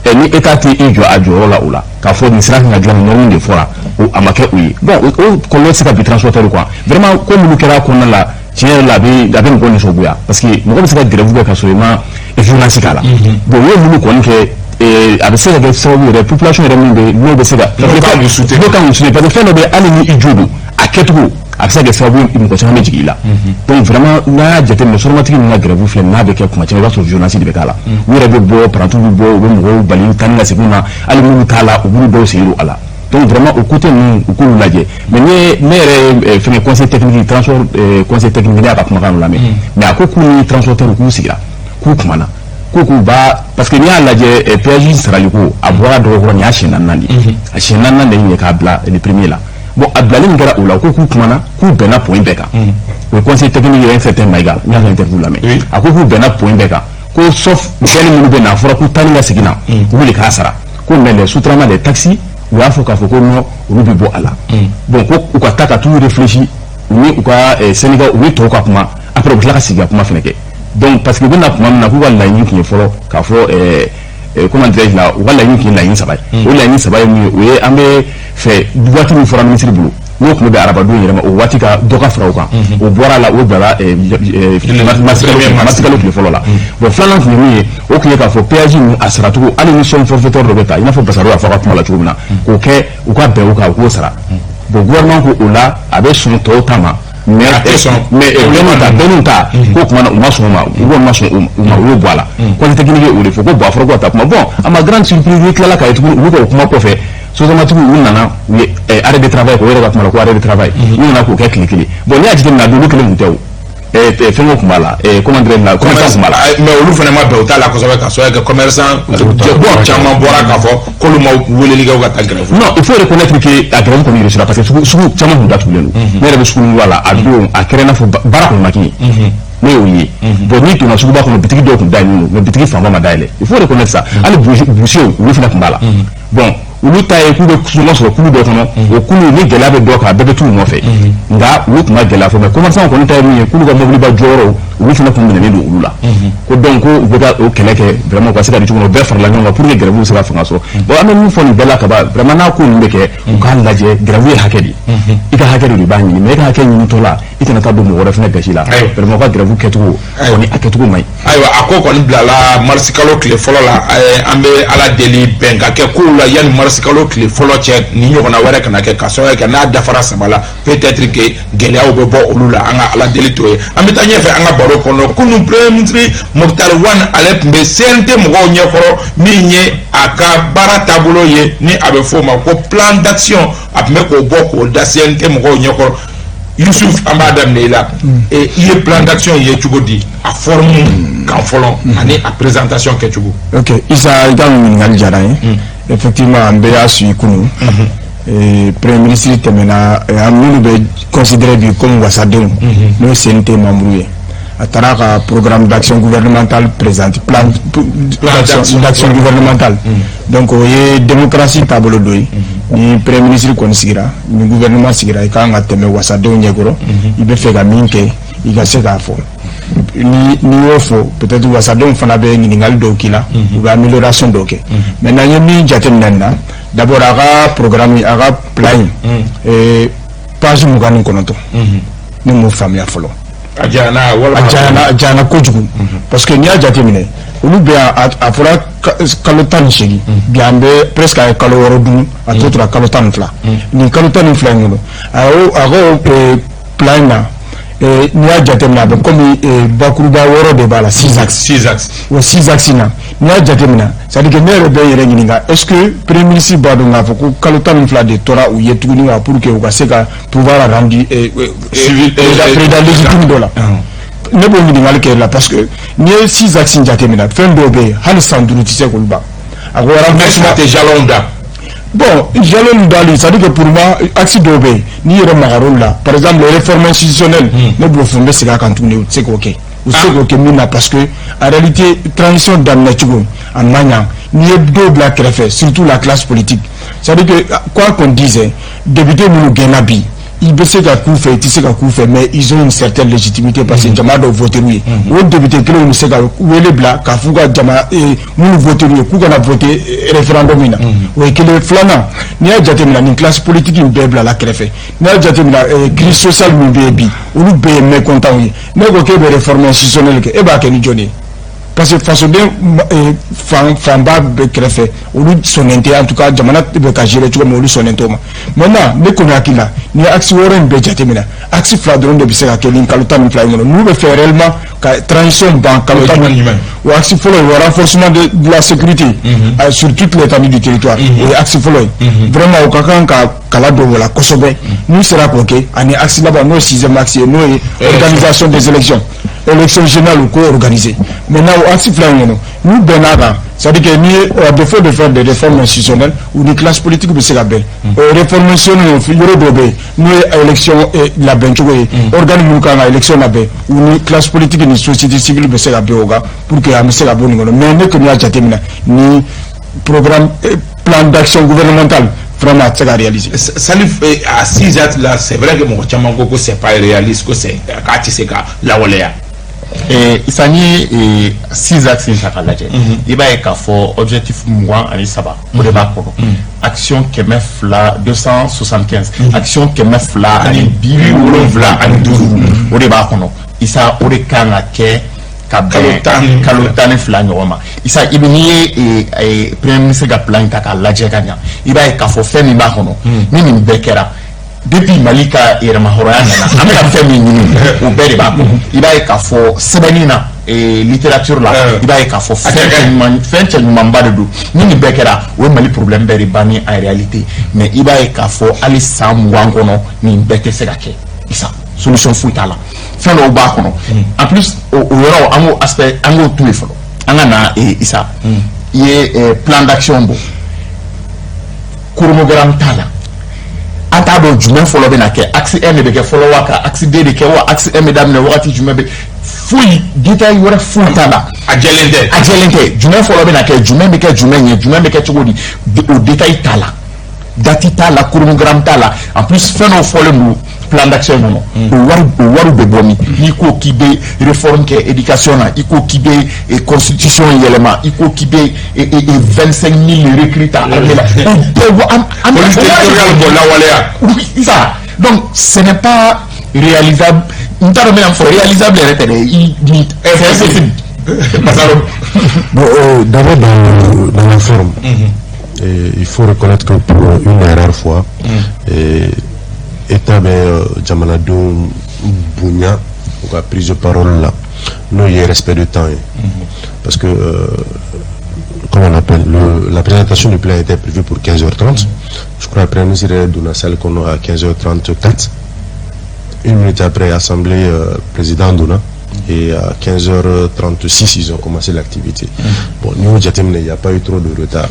Ni État tɛ i jɔ a jɔyɔrɔ la o la, k'a fɔ nin sira kan ka dilan nin yɔrɔ min de fɔra, o a ma kɛ o ye. Bon, o kɔlɔlɔ tɛ se ka bin transporteur quoi. Vraiment, ko minnu kɛra a kɔnɔna la, tiɲɛ yɛrɛ la, a bɛ mɔgɔ nisɔngoya, parce que mɔgɔ bɛ se ka grève kɛ ka sɔrɔ i ma violence k'a la. Bon, u ye minnu kɔni kɛ, a bɛ se ka kɛ sababu yɛrɛ, population yɛrɛ min bɛ n'o bɛ se ka N'o kan k'u soutenir. N'o kan k'u soutenir, parce que fɛn dɔ bɛ, hali ni i jo don, a kɛcogo, a bɛ se ka kɛ sababu ye mɔgɔ caman bɛ jigin i la. Donc vraiment, n'a y'a jateminɛ, sɔrɔmatigi ninnu ka grève filɛ, n'a bɛ kɛ kuma caman, i b'a sɔrɔ violence de bɛ k'a la. U yɛrɛ bɛ bɔ, parantiw bɛ bɔ, u bɛ mɔgɔw bali taa ni ka segin na, hali minnu t'a la, u b'u dɔw sen don a la. Donc vraiment, o côté ninnu, u k'olu lajɛ. Mais ne yɛrɛ ye fɛngɛ, conseil technique transport, conseil technique, ne y'a ka kumakan lamɛn, mais a ko k'u ni transporteur k'u sigira, k'u kumana, ko k'u b'a, parce que n'i y'a lajɛ, péage sarali ko a bɔra dɔgɔkɔrɔ, nin y'a siɲɛ naaninan de ye, a siɲɛ naaninan de ye k'a bila le premier la. Bon, a bilali min kɛra o la, ko k'u kumana, k'u bɛnna point bɛɛ kan. O ye conseil technique ye, un certain Maïga, n y'a ka interview lamɛn, a ko k'u bɛnna point bɛɛ kan, ko sauf bɛnni minnu bɛ na, a fɔra k'u taa ni ka segin na, olu de k'a sara, ko mais les sotrama, les taxis, u y'a fɔ k'a fɔ ko non, olu bɛ bɔ a la. Bon, ko u ka taa ka t'u réfléchir, u ni u ka syndicat, u ni tɔw ka kuma, après u bɛ tila ka sigi ka kuma fana kɛ. Donc parce que u bɛna kuma min na, k'u ka laɲini tun ye fɔlɔ k'a fɔ, comment dirais-je la, u ka laɲini tun ye laɲini saba ye. O laɲini saba ye mun ye? O ye an bɛ fɛ waati min fɔra minisiri bolo, n'o tun bɛ bɛn arabadon yɛrɛ ma, o waati ka dɔ ka fara o kan. O bɔra a la, o bilala marisikalo tile fɔlɔ la. Bon, filanan tun ye min ye, o tun ye k'a fɔ péage ninnu a saracogo, hali ni somme forfaitaire dɔ bɛ ta, i n'a fɔ Basaro y'a fɔ a ka kuma la cogo min na, k'o kɛ u ka bɛn o kan, u k'o sara. Bon, gouvernement ko o la, a bɛ sɔn tɔw ta ma, mais A tɛ sɔn. Mais bɛn'u ta ko tuma na, u ma sɔn o ma, u kɔni ma sɔn o ma, u y'o bɔ a la. Conseil technique ye o de fɔ ko bon, a fɔra ko ka taa kuma. Bon, à ma grande surprise, ni tilala k'a ye tuguni, olu ka o kuma kɔfɛ, sotamatigiw, u nana, u ye arrêt de travail kɛ, o yɛrɛ ka kuma la ko arrêt de travail, u nana k'o kɛ tile kelen. Bon, n'i y'a jateminɛ, a don, olu kelen tun tɛ o, fɛngɛw tun b'a la, comment dirais-je la, commerçant tun b'a la. Mais olu fana ma bɛn o t'a la kosɛbɛ, ka sababu kɛ commerçant jɛkulu caman bɔra k'a fɔ k'olu ma weleli kɛ u ka taa grève. Non, il faut reconnaître que a grève kɔni réussira, parce que sugu caman tun datugulen don. Ne yɛrɛ bɛ sugu la, a don a kɛra i n'a fɔ baara kɔni ma kɛ yen, ne y'o ye. Bon, n'i donna suguba kɔnɔ, bitigi dɔw tun dayɛlɛlen don, mais bitigi fanba ma dayɛlɛ, il faut reconnaître ça. Hali bouchers, olu fana tun b'a la. Bon, olu ta ye k'u bɛ ɲɔgɔn sɔrɔ kulu dɔ kɔnɔ, o kulu ni gɛlɛya bɛ dɔ kan, a bɛɛ bɛ t'u nɔfɛ, nka olu tun ma gɛlɛya fɔ. Mais commerçant kɔni ta ye min ye, k'olu ka mobiliba jɔyɔrɔw Olu fana tun minɛnen don olu la, ko donc ko u bɛ ka o kɛlɛ kɛ vraiment, u ka se ka di cogo min na, u bɛɛ farala ɲɔgɔn kan pour que grève bɛ se ka fanga sɔrɔ. Bon, an bɛ min fɔ nin bɛɛ la kaban, vraiment, n'a ko ninnu bɛ kɛ, u k'a lajɛ, grève ye hakɛ de ye, i ka hakɛ de don, i b'a ɲini, mais e ka hakɛ ɲinitɔ la, i kana taa don mɔgɔ wɛrɛ fana gasi la. Vraiment, u ka grève kɛcogo kɔni, a kɛcogo man ɲi. Ayiwa, a ko kɔni bilala marisikalo tile fɔlɔ la. An bɛ Ala deli, bɛn ka kɛ kow la yanni marisikalo tile fɔlɔ cɛ, ni ɲɔgɔnna wɛrɛ kana kɛ, ka sababu kɛ n'a dafara 3 la, peut-être que gɛlɛyaw bɛ bɔ olu la. An ka Ala deli t'o ye. An bɛ taa ɲɛfɛ an ka baro kɔnɔ. Kunun, Premier ministre Moctar Ouane, ale tun bɛ CNT mɔgɔw ɲɛkɔrɔ, min ye a ka baara taabolo ye, ni a bɛ f'o ma ko plan d'action. A tun bɛ k'o bɔ k'o da CNT mɔgɔw ɲɛkɔrɔ. Yusuf, an b'a daminɛ i la. I ye plan d'action ye cogo di, a forme kan fɔlɔ ani a présentation kɛcogo? Ok Isa, i ka ɲininkali diyara n ye. Effectivement, an bɛɛ y'a suivi kunun. Premier ministre tɛmɛna an minnu bɛ considéré bi comme wasadenw, n'o ye CNT membre ye, a taara ka programme d'action gouvernementale présente, plan d'action gouvernementale. Donc o ye démocratie taabolo dɔ ye. Ni Premier ministre kɔni sigira, ni gouvernement sigira, i kan ka tɛmɛ wasadenw ɲɛkɔrɔ, i bɛ fɛ ka min kɛ, i ka se k'a fɔ. Ni n'i y'o fɔ, peut-être wasadenw fana bɛ ɲininkali dɔw k'i la, u bɛ amélioration dɔw kɛ. Maintenant, n ye min jateminɛ nin na, d'abord a ka programme, a ka plan in, page 29, ne m'o faamuya fɔlɔ. A janyana walima? A janyana, a janyana kojugu, parce que n'i y'a jateminɛ, olu bɛ yan, a fɔra kalo 18, bi an bɛ presque a ye kalo 6 dun, a tɔ tora kalo 12. Nin kalo 12 in kɔnɔ, a ko plan in na, n'i y'a jateminɛ, a bɛ komi bakuruba 6 de b'a la, six axes. Six axes. O six axes in na, n'i y'a jateminɛ, c'est à dire que ne yɛrɛ bɛ n yɛrɛ ɲininka, est ce que Premier ministre b'a dɔn k'a fɔ ko kalo 12 de tora u ye tuguni wa, pour que u ka se ka pouvoir rendu civil président légitime dɔ la? Ne b'o ɲininkali kɛ la, parce que n'i ye six axes in jateminɛ, fɛn dɔw bɛ yen, hali san 5 tɛ se k'olu ban. A ko renforcement tɛ jalon da. Bon, jalon dali, c'est à dire que pour moi, axe dɔw bɛ yen, n'i yɛrɛ magar'olu la, par exemple les réformes institutionnelles, ne b'o fɔ, n bɛ segin a kan tuguni, u tɛ se k'o kɛ. U tɛ se k'o kɛ min na, parce que en réalité, transition daminɛ cogo a ma ɲa. N'i ye dɔw bila kɛrɛfɛ, surtout la classe politique, c'est à dire que quoi qu'on dise, député minnu gɛnna bi, i bɛ se ka k'u fɛ, i tɛ se ka k'u fɛ, mais ils ont une certaine légitimité, parce que jama dɔw voté u ye. O député kelenw bɛ se ka wele bila k'a f'u ka jama minnu voté u ye k'u kana voté référendum in na. O ye kelen. Filanan, n'i y'a jateminɛ, nin classe politique in bɛɛ bilala kɛrɛfɛ. N'i y'a jateminɛ, crise sociale min bɛ yen bi, olu bɛɛ ye mécontents ye. Ne ko k'e bɛ réforme institutionnelle kɛ, e b'a kɛ ni jɔn ye? Parce que fasoden fan fanba bɛ kɛrɛfɛ, olu sɔnnen tɛ. En tout cas, jamana bɛ ka gérer cogo min, olu sɔnnen t'o ma. Maintenant, ne kɔni hakili la, n'i ye axe 6 in bɛɛ jateminɛ, axe 2 dɔrɔn de bɛ se ka kɛ nin kalo 12 in kɔnɔ, n'u bɛ fɛ réellement ka transition ban kalo tan. O axe fɔlɔ ye o renforcement de la sécurité sur toute l'étendue du territoire. O ye axe fɔlɔ ye. Vraiment, o ka kan ka kala don o la kosɛbɛ. N'u sera k'o kɛ, ani axe laban, n'o ye sixième axe ye, n'o ye organisation des élections, élection générale, u k'o organiser. Maintenant, o axe 2 in kɔnɔ, n'u bɛnn'a kan, c'est à dire que ni à défaut de faire des réformes institutionnelles, u ni classe politique bɛ se ka bɛn. O réforme institutionnelle, yɔrɔ dɔw bɛ yen, n'o ye élection labɛn cogo ye, organe minnu kan ka élection labɛn, u ni classe politique ni société civile bɛ se ka bɛn o kan pour que an bɛ se ka bɔ nin kɔnɔ. Mais ne kɔni y'a jateminɛ, ni programme, plan d'action gouvernemental, vraiment, a tɛ se ka réaliser. Salif, à six axes là, c'est vrai que mɔgɔ caman ko ko c'est pas réaliste, ko c'est k'a tɛ se ka lawaleya. Isa, n'i ye six axes in ta k'a lajɛ, i b'a ye k'a fɔ objectif 23, o de b'a kɔnɔ. Action 200, 275 action 275, o de b'a kɔnɔ. Isa, o de kan ka kɛ ka bɛn kalo 12 ɲɔgɔn ma. Isa, i bɛ n'i ye Premier ministre ka plan in ta k'a lajɛ ka ɲa, i b'a ye k'a fɔ fɛn min b'a kɔnɔ, ni nin bɛɛ kɛra, depuis Mali ka yɛrɛmahɔrɔnya nana, an bɛ ka fɛn min ɲini, o bɛɛ de b'a kɔnɔ. I b'a ye k'a fɔ sɛbɛnni na, littérature la, i b'a ye k'a fɔ fɛn cɛ ɲumanba de don. Ni nin bɛɛ kɛra, o ye Mali problème bɛɛ de bannen en réalité. Mais i b'a ye k'a fɔ hali san 20 kɔnɔ, nin bɛɛ tɛ se ka kɛ. Isa, solution foyi t'a la, fɛn dɔw b'a kɔnɔ. En plus, o yɔrɔ, an k'o aspect, an k'o to yen fɔlɔ. An ka na, Isa, i ye plan d'action bɔ, chronogramme t'a la. An t'a dɔn jumɛn fɔlɔ bɛ na kɛ. Axe 1 de bɛ kɛ fɔlɔ wa, ka axe 2 de kɛ wa, axe 1 bɛ daminɛ wagati jumɛn bɛ, foyi détail wɛrɛ foyi t'a la. A jɛlen tɛ. A jɛlen tɛ. Jumɛn fɔlɔ bɛ na kɛ, jumɛn bɛ kɛ jumɛn ye, jumɛn bɛ kɛ cogo di, o détail t'a la, date t'a la, chronogramme t'a la. En plus, fɛn dɔw fɔlen don. Plan d'action in kɔnɔ, o wariw bɛ bɔ min? N'i ko k'i bɛ réforme kɛ éducation na, i ko k'i bɛ constitution yɛlɛma, i ko k'i bɛ 25 000 recrues ta armée la, o bɛɛ an Police territoriale bɔ lawaleya. Oui, ça, donc ce n'est pas réalisable. N t'a dɔn n bɛna fɔ réalisable yɛrɛ tɛ dɛ, i ni c'est impossible. Masaro. Bon, d'abord dans la forme, et il faut reconnaître que pour une rare fois, et État bɛ jamanadenw bonya u ka prise de parole la, n'o ye respect de temps ye. Parce que, comment on appelle, la présentation du plan était prévue pour 15h30. Je crois après, nous yɛrɛ donna salle kɔnɔ à 15h34. Une minute après, assemblée président donna. Et à 15h36, ils ont commencé l'activité. Bon, nous, il n'y a pas eu trop de retard.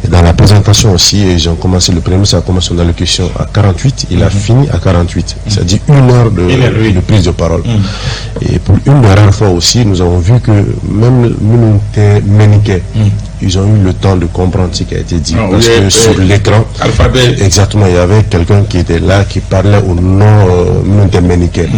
Et dans la présentation aussi, ils ont commencé, le premier ministre a commencé son allocution à 48, il a fini à 48. C'est-à-dire une heure Une heure, oui. de prise de parole. Et pour une rare fois aussi, nous avons vu que même minnu tɛ mɛnni kɛ, ils ont eu le temps de comprendre ce qui a été dit. Ah, parce oui, que sur l'écran, alphabet. Exactement, il y avait quelqu'un qui était là, qui parlait au nom minnu tɛ mɛnni kɛ.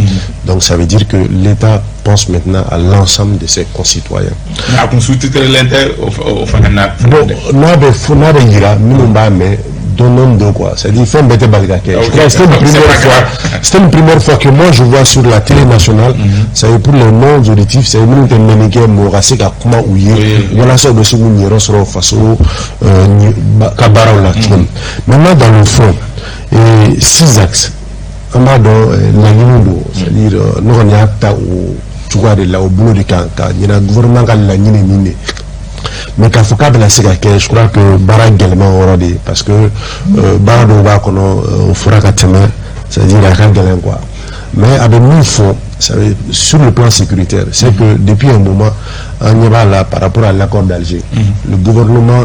Donc ça veut dire que l'État pense maintenant à l'ensemble de ses concitoyens. A kun sous-titré tɛ o fana na. Bon, n'a bɛ fɔ, n'a bɛ yira minnu b'a mɛn dɔɔni dɔɔni quoi. C'est-à-dire fɛn bɛɛ tɛ bali ka kɛ. Je crois que c'était une C'est première pas fois. grave. C'était une première fois que moi je vois sur la télé nationale, c'est pour les non auditifs, c'est minnu tɛ mɛnni kɛ, mɔgɔ ka se ka kuma u ye walasa u bɛ se k'u yɛrɛ sɔrɔ faso ka baaraw la cogo min. Maintenant, dans le fond, et six axes, an b'a dɔn laɲiniw don, c'est-à-dire ne kɔni y'a ta o cogoya de la, o bolo de kan ka ɲina gouvernement ka laɲini nin de. Mais k'a fɔ k'a bɛna se ka kɛ, je crois que baara gɛlɛman yɔrɔ de ye, parce que baara dɔw b'a kɔnɔ, o fɔra ka tɛmɛ, c'est-à-dire a ka gɛlɛn quoi. Mais a bɛ min fɔ, ça veut, sur le plan sécuritaire, c'est que depuis un moment, an ɲɛ b'a la, par rapport à l'accord d'Alger, le gouvernement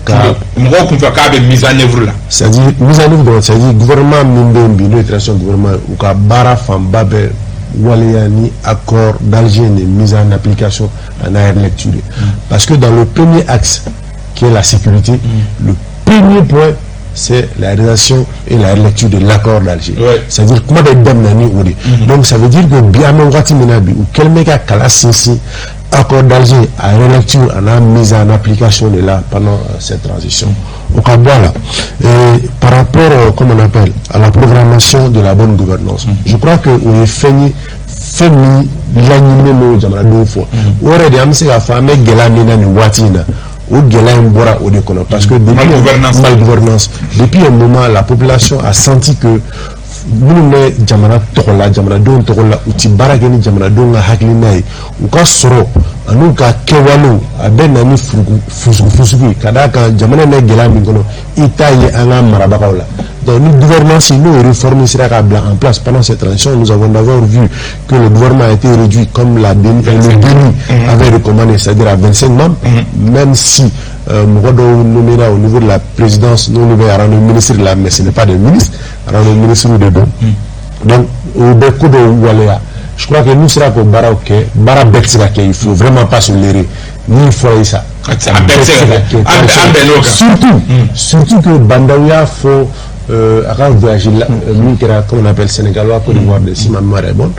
ka Mɔgɔw kun fɛ k'a bɛ mise en œuvre la. C'est-à-dire mise en œuvre dɔrɔn, c'est-à-dire gouvernement min bɛ yen bi, n'o ye transition gouvernement ye, u ka baara fanba bɛ waleya ni accord d'Alger ni mise en application en relecture ye. Parce que dans le premier axe, qui est la sécurité, le premier point, c'est la réalisation et la relecture de l'accord d'Alger. C'est-à-dire kuma bɛ daminɛ ni o de. Donc ça veut dire que bi, an bɛ wagati min na bi, u kɛlen bɛ ka kala sinsin accord d'Alger a relecture a n'a mise en application de la pendant cette transition. O ka bɔ a la. Et par rapport, comment on appelle, à la programmation de la bonne gouvernance, je crois que o ye fɛn ye, fɛn min laɲininen don jamanadenw fɔ. O yɛrɛ de, an bɛ se k'a fɔ an bɛ gɛlɛya min na nin waati in na, o gɛlɛya in bɔra o de kɔnɔ, parce que depuis Malgouvernance. Malgouvernance. Depuis un moment, la population a senti que minnu bɛ jamana tɔgɔ la, jamanadenw tɔgɔ la, u ti baara kɛ ni jamanadenw ka hakilina ye. U ka sɔrɔ an'u ka kɛwalew, a bɛ na ni furugu fusugu fusugu ye, ka d'a kan jamana in bɛ gɛlɛya min kɔnɔ, i t'a ye an ka marabagaw la. Donc ni gouvernance, n'o réforme sera ka bila en place pendant cette transition, nous avons d'abord vu que le gouvernement a été réduit comme le DENI avait recommandé, c'est-à-dire à 25 membres, même si mɔgɔ dɔw nommé au niveau de la présidence, n'olu bɛ rang ministre la, mais ce n'est pas des ministres, rang ministre de don. Donc o bɛ ko dɔw waleya. Je crois que n'u sera k'o baaraw kɛ, baara bɛɛ tɛ se ka kɛ, il faut vraiment pas se leurrer. Ni fɔra sa, A bɛɛ tɛ se ka kɛ, an bɛn n'o kan. Surtout que Bah N'Daw y'a fɔ a ka voyage la min kɛra, comme on appelle, Sénégal wa Côte d'Ivoire de, si ma mémoire est bonne,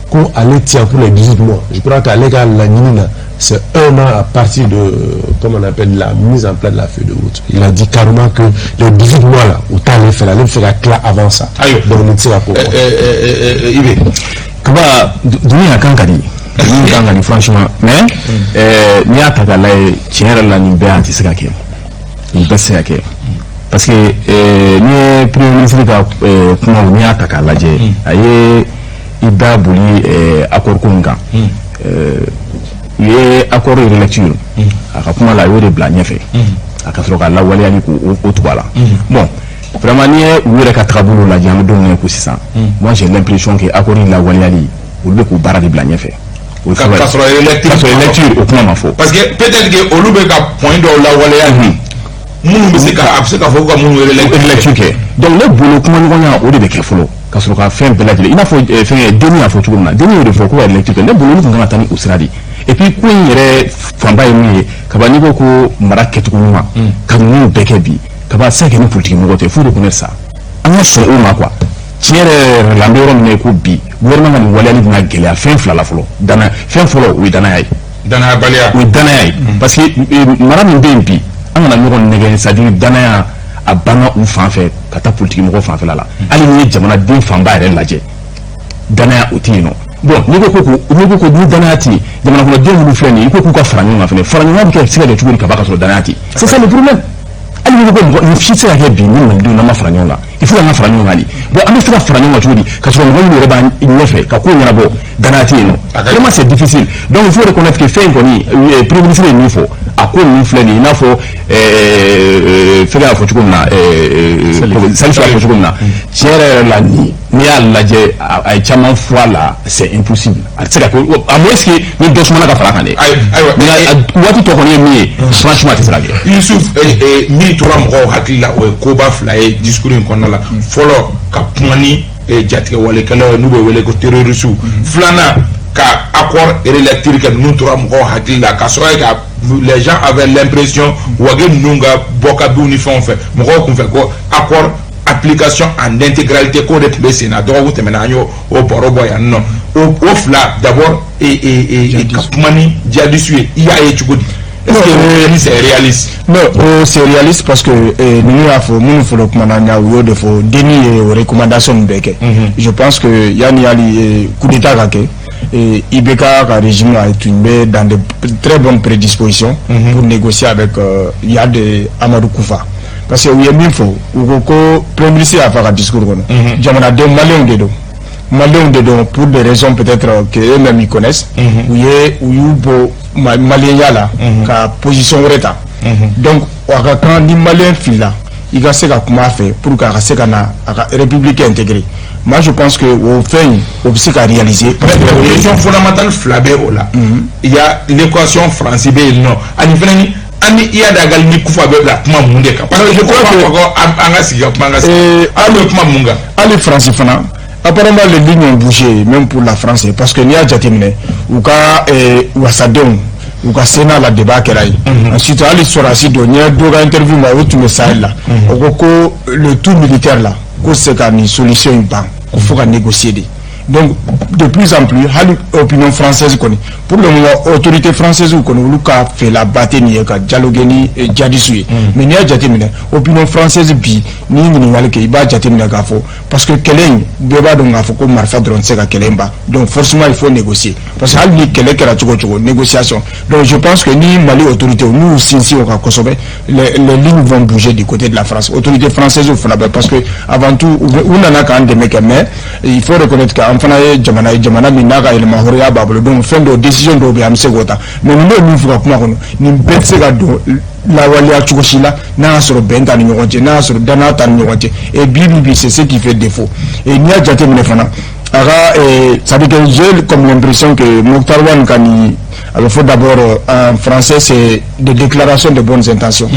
ko ale tient pour les 18 mois. Je crois qu'ale ka laɲini na, c'est un an à partir de comme on appelle, la mise en place de la feuille de route. Il a dit carrément que les 18 mois là, o t'ale fɛ, ale bɛ fɛ ka tila avant ça. Ayiwa. Donc nin tɛ se ka k'o kɔ. I bɛ Kaba, dumuni a kan ka di, dumuni kan ka di franchement, mais n'i y'a ta k'a lajɛ, tiɲɛ yɛrɛ la, nin bɛɛ a tɛ se ka kɛ, nin bɛɛ tɛ se ka kɛ, parce que n'i ye premier ministre ka kumaw, n'i y'a ta k'a lajɛ, a ye i da boli accord ko min kan, u ye accord relecture, a ka kuma la, a y'o de bila ɲɛfɛ, a ka sɔrɔ ka lawaleyali k'o o tugu a la. Bon, vraiment, n'i ye u yɛrɛ ka tagabolo lajɛ, an bɛ don min na i ko sisan, moi j'ai l'impression que accord in lawaleyali, olu bɛ k'o baara de bila ɲɛfɛ. O ye fɔlɔ ye. Ka sɔrɔ relecture Ka sɔrɔ relecture, o kuma ma fɔ. Parce que peut-être que olu bɛ ka point dɔw lawaleya minnu bɛ se ka, a bɛ se ka fɔ ko ka minnu relecture kɛ. Donc ne bolo, kumaɲɔgɔnya, o de bɛ kɛ fɔlɔ, ka sɔrɔ ka fɛn bɛɛ lajɛlen, i n'a fɔ fɛn denni y'a fɔ cogo min na, denni y'o de fɔ ko ka relecture kɛ. Ne bolo, olu tun kan ka taa ni o sira de ye. Et puis ko in yɛrɛ fanba ye min ye, kaba, n'i ko ko mara kɛcogo ɲuman, ka ninnu bɛɛ kɛ bi, kaba, a tɛ se ka kɛ ni politique mɔgɔ tɛ. Faut reconnaître ça, an ka sɔn o ma quoi. Tiɲɛ Tiɲɛ yɛrɛ yɛrɛ la, an bɛ yɔrɔ min na i ko bi, gouvernement ka nin waleyali bɛna gɛlɛya fɛn fila la. Fɔlɔ, dana fɛn fɔlɔ, o ye danaya ye. Danayabaliya. O ye danaya ye, parce que mara min bɛ yen bi, an kana ɲɔgɔn nɛgɛ, c'est à dire danaya a banna u fan fɛ ka taa politiki mɔgɔw fanfɛla la. Hali n'i ye jamanaden fanba yɛrɛ lajɛ, danaya o tɛ yen nɔ. Bon, n'i ko ni danaya tɛ yen, jamana kɔnɔden minnu filɛ nin ye, i ko k'u ka fara ɲɔgɔn kan fɛnɛ, fara ɲɔgɔn kan bɛ kɛ se ka kɛ cogo di ka ban ka sɔrɔ danaya tɛ yen? C'est ça le problème. Hali n'i ko ko mɔgɔ nin si tɛ se ka kɛ bi ni malidenw n'an ma fara ɲɔgɔn kan, il faut k'an ka fara ɲɔgɔn kan de. Bon, an bɛ se ka fara ɲɔgɔn kan cogo di ka sɔrɔ mɔgɔ minnu yɛrɛ b'an ɲɛfɛ ka ko ɲɛnabɔ, danaya tɛ yen nɔ? Vraiment, c'est difficile. Donc il faut reconnaître que fɛn in kɔni, premier ministre ye min fɔ, a ko ninnu filɛ nin ye, i n'a fɔ fɛnkɛ y'a fɔ cogo min na, Salif y'a fɔ cogo min na, tiɲɛ yɛrɛ yɛrɛ la, nin n'i y'a lajɛ, a ye caman fɔ a la, c'est impossible, a tɛ se ka kɛ, à moins que ni dɔ sumana ka fara a kan dɛ. Ayiwa. Mais waati tɔ kɔni ye min ye, franchement, a tɛ se ka kɛ. Yusuf, min tora mɔgɔw hakili la, o ye koba fila ye discours in kɔnɔna la. Fɔlɔ, ka kuma ni jatigɛwalekɛlaw ye n'u bɛ wele ko terroristes. Filanan, ka accord relecture kɛ. Ninnu tora mɔgɔw hakili la ka sɔrɔ ka les gens avaient l'impression Wagué ninnu ka bɔ ka binw ni fɛnw fɛ, mɔgɔw kun fɛ ko accord application en intégralité k'o de tun bɛ sen na. Dɔgɔkun tɛmɛna, an y'o o baro bɔ yan nɔ. O fila d'abord, ka kuma ni djihadistes ye, i y'a ye cogo di? Est-ce que c'est réaliste? Non, c'est réaliste parce que ninnu y'a fɔ, minnu fɔlɔ kumana ɲa, u y'o de fɔ. DNI ye o recommandation nin bɛɛ kɛ. Je pense que yanni hali coup d'état ka kɛ, IBK ka régime a tun bɛ dans de très bonnes prédispositions pour négocier avec Iyad Amadou Koufa, parce que u ye min fɔ, u ko ko premier ministre y'a fɔ a ka discours kɔnɔ, jamanaden maliyɛnw de don, maliyɛnw de don, pour des raisons peut-être que eux-mêmes ils connaissent, u y'u bɔ maliyɛnya la ka position wɛrɛ ta. Donc a ka kan ni maliyɛn filila, i ka se ka kuma a fɛ pour que a ka se ka na a ka république intégrer. Moi, je pense que o fɛn in, o bɛ se ka réaliser. Parce que question fondamentale fila bɛ o la. Il y a l'équation Faransi bɛ yen nɔ, ani fɛnɛ ni an ni Iyad Ag Ghali ni Koufa bɛ bila kuma mun de kan? Parce que je crois que an ka sigi ka kuma, an ka sigi an bɛ kuma mun kan? Hali Faransi fana, apparemment les lignes ont bougé même pour la France, parce que n'i y'a jateminɛ, u ka wasadenw, u ka Sénat la, débat kɛra yen. Ensuite, hali sɔrɔdasi dɔ, n ye dɔ ka interview ma, o tun bɛ Sahel la, o ko ko le tout militaire là, ko c'est ka nin solution in ban, ko fo ka négocier de. Donc de plus en plus, hali opinion française kɔni, pour le moment, autorité française kɔni, olu ka fɛlaba tɛ nin ye ka dialoguer ni djihadistes ye. Mais n'i y'a jateminɛ, opinion française bi, n'i ye ɲininkali kɛ, i b'a jateminɛ k'a fɔ, parce que kɛlɛ in, bɛɛ b'a dɔn k'a fɔ ko marifa dɔrɔn tɛ se ka kɛlɛ in ban. Donc forcément il faut négocier, parce que hali ni kɛlɛ kɛra cogo o cogo, négociation. Donc je pense que ni Mali autorité n'u y'u sinsin o kan kosɛbɛ, les lignes vont bouger du côté de la France. Autorité française fana bɛ, parce que avant tout u nana k'an dɛmɛ kɛ, mais il faut reconnaître que an fana ye jamana ye, jamana min n'a ka yɛlɛma hɔrɔnya b'a bolo. Donc fɛn dɔw, décision dɔw bɛ yen, an bɛ se k'o ta. Mais ninnu ye min fɔ ka kuma kɔnɔ, nin bɛɛ tɛ se ka don lawaleya cogo si la n'a y'a sɔrɔ bɛn t'a ni ɲɔgɔn cɛ, n'a y'a sɔrɔ danaya t'a ni ɲɔgɔn cɛ. Et bi bi bi, c'est ce qui fait défaut. Et n'i y'a jateminɛ fana, a ka, ça veut dire que j'ai comme l'impression que Moctar Ouane ka nin, a bɛ fɔ d'abord en français, c'est des déclarations de bonnes intentions.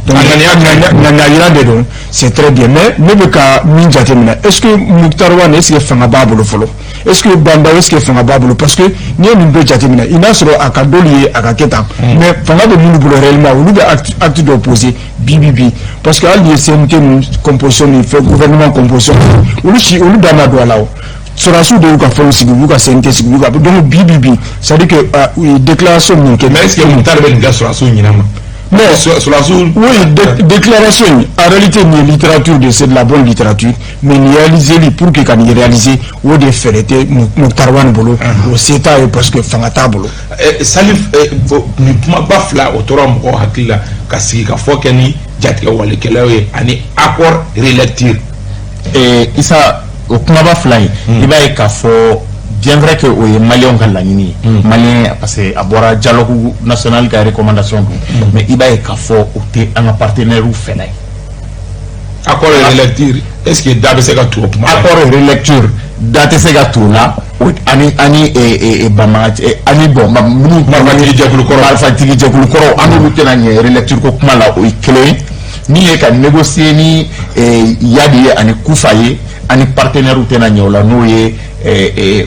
Donc ŋaniya yira de don, c'est très bien. Mais ne bɛ ka min jateminɛ, est-ce que Moctar Ouane, est-ce que fanga b'a bolo fɔlɔ? Est-ce que Bah N'Daw, est-ce que fanga b'a bolo? Parce que n'i ye nin bɛɛ jateminɛ, i n'a sɔrɔ a ka d'olu ye a ka kɛ tan, mais fanga bɛ minnu bolo réellement, olu bɛ acte dɔw poser bi bi bi, parce que hali ni ye CNT ninnu composition ni fɛn, gouvernement composition, olu si, olu da ma don a la. O sɔrɔdasiw de y'u ka fɛnw sigi, u y'u ka CNT sigi, u y'u ka. Donc bi bi bi, c'est à dire que u ye déclaration min kɛ. Mais est-ce que Moctar bɛ nin kɛ sɔrɔdasiw ɲinɛ ma? Non, sɔrɔdasiw. Oui, déclaration in, en réalité, nin ye littérature de, c'est de la bonne littérature, mais nin réaliser pour que ka nin réaliser, o de fɛɛrɛ tɛ Moctar Ouane bolo, o se t'a ye, parce que fanga t'a bolo. Salif, nin kumaba fila, o tora mɔgɔw hakili la, ka sigi ka fɔ kɛ ni jatigɛwalekɛlaw ye ani accord relecture. Isa, o kumaba fila in, i b'a ye k'a fɔ, bien vrai que o ye maliyɛnw ka laɲini ye, maliyɛn, parce que a bɔra dialogue national ka recommandation dun, mais i b'a ye k'a fɔ o tɛ an ka partenaires fɛla ye. Accord relecture, est ce que da bɛ se ka tu o kuma la? Accord relecture, da tɛ se ka tu o la. Ani banbaga ani bon minnu Marifatigi jɛkulu kɔrɔ. Marifatigi jɛkulu kɔrɔ, an n'olu tɛna ɲɛ relecture ko kuma la. O ye kelen ye. Min ye ka négocier ni Iyad ye ani Koufa ye, ani partenaires tɛna ɲɛ o la, n'o ye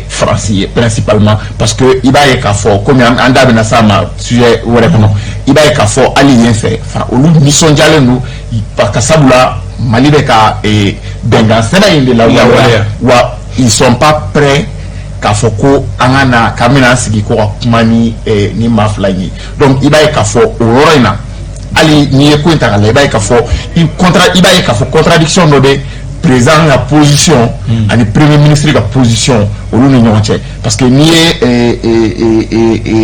Faransi ye principalement, parce que i b'a ye k'a fɔ komi an da bɛna s'a ma sujet wɛrɛ kɔnɔ, i b'a ye k'a fɔ hali yen fɛ olu nisɔndiyalen don, ka sabula Mali bɛ ka Bɛnkan sɛbɛn in de lawaleya, wa ils sont pas prêts k'a fɔ ko an ka na k'an bɛna an sigi ko ka kuma ni maa fila in ye. Donc i b'a ye k'a fɔ o yɔrɔ in na, hali n'i ye ko in ta k'a lajɛ, i b'a ye k'a fɔ i contra i b'a ye k'a fɔ contradiction dɔ bɛ président ka position ani premier ministre ka position, olu ni ɲɔgɔn cɛ, parce que n'i ye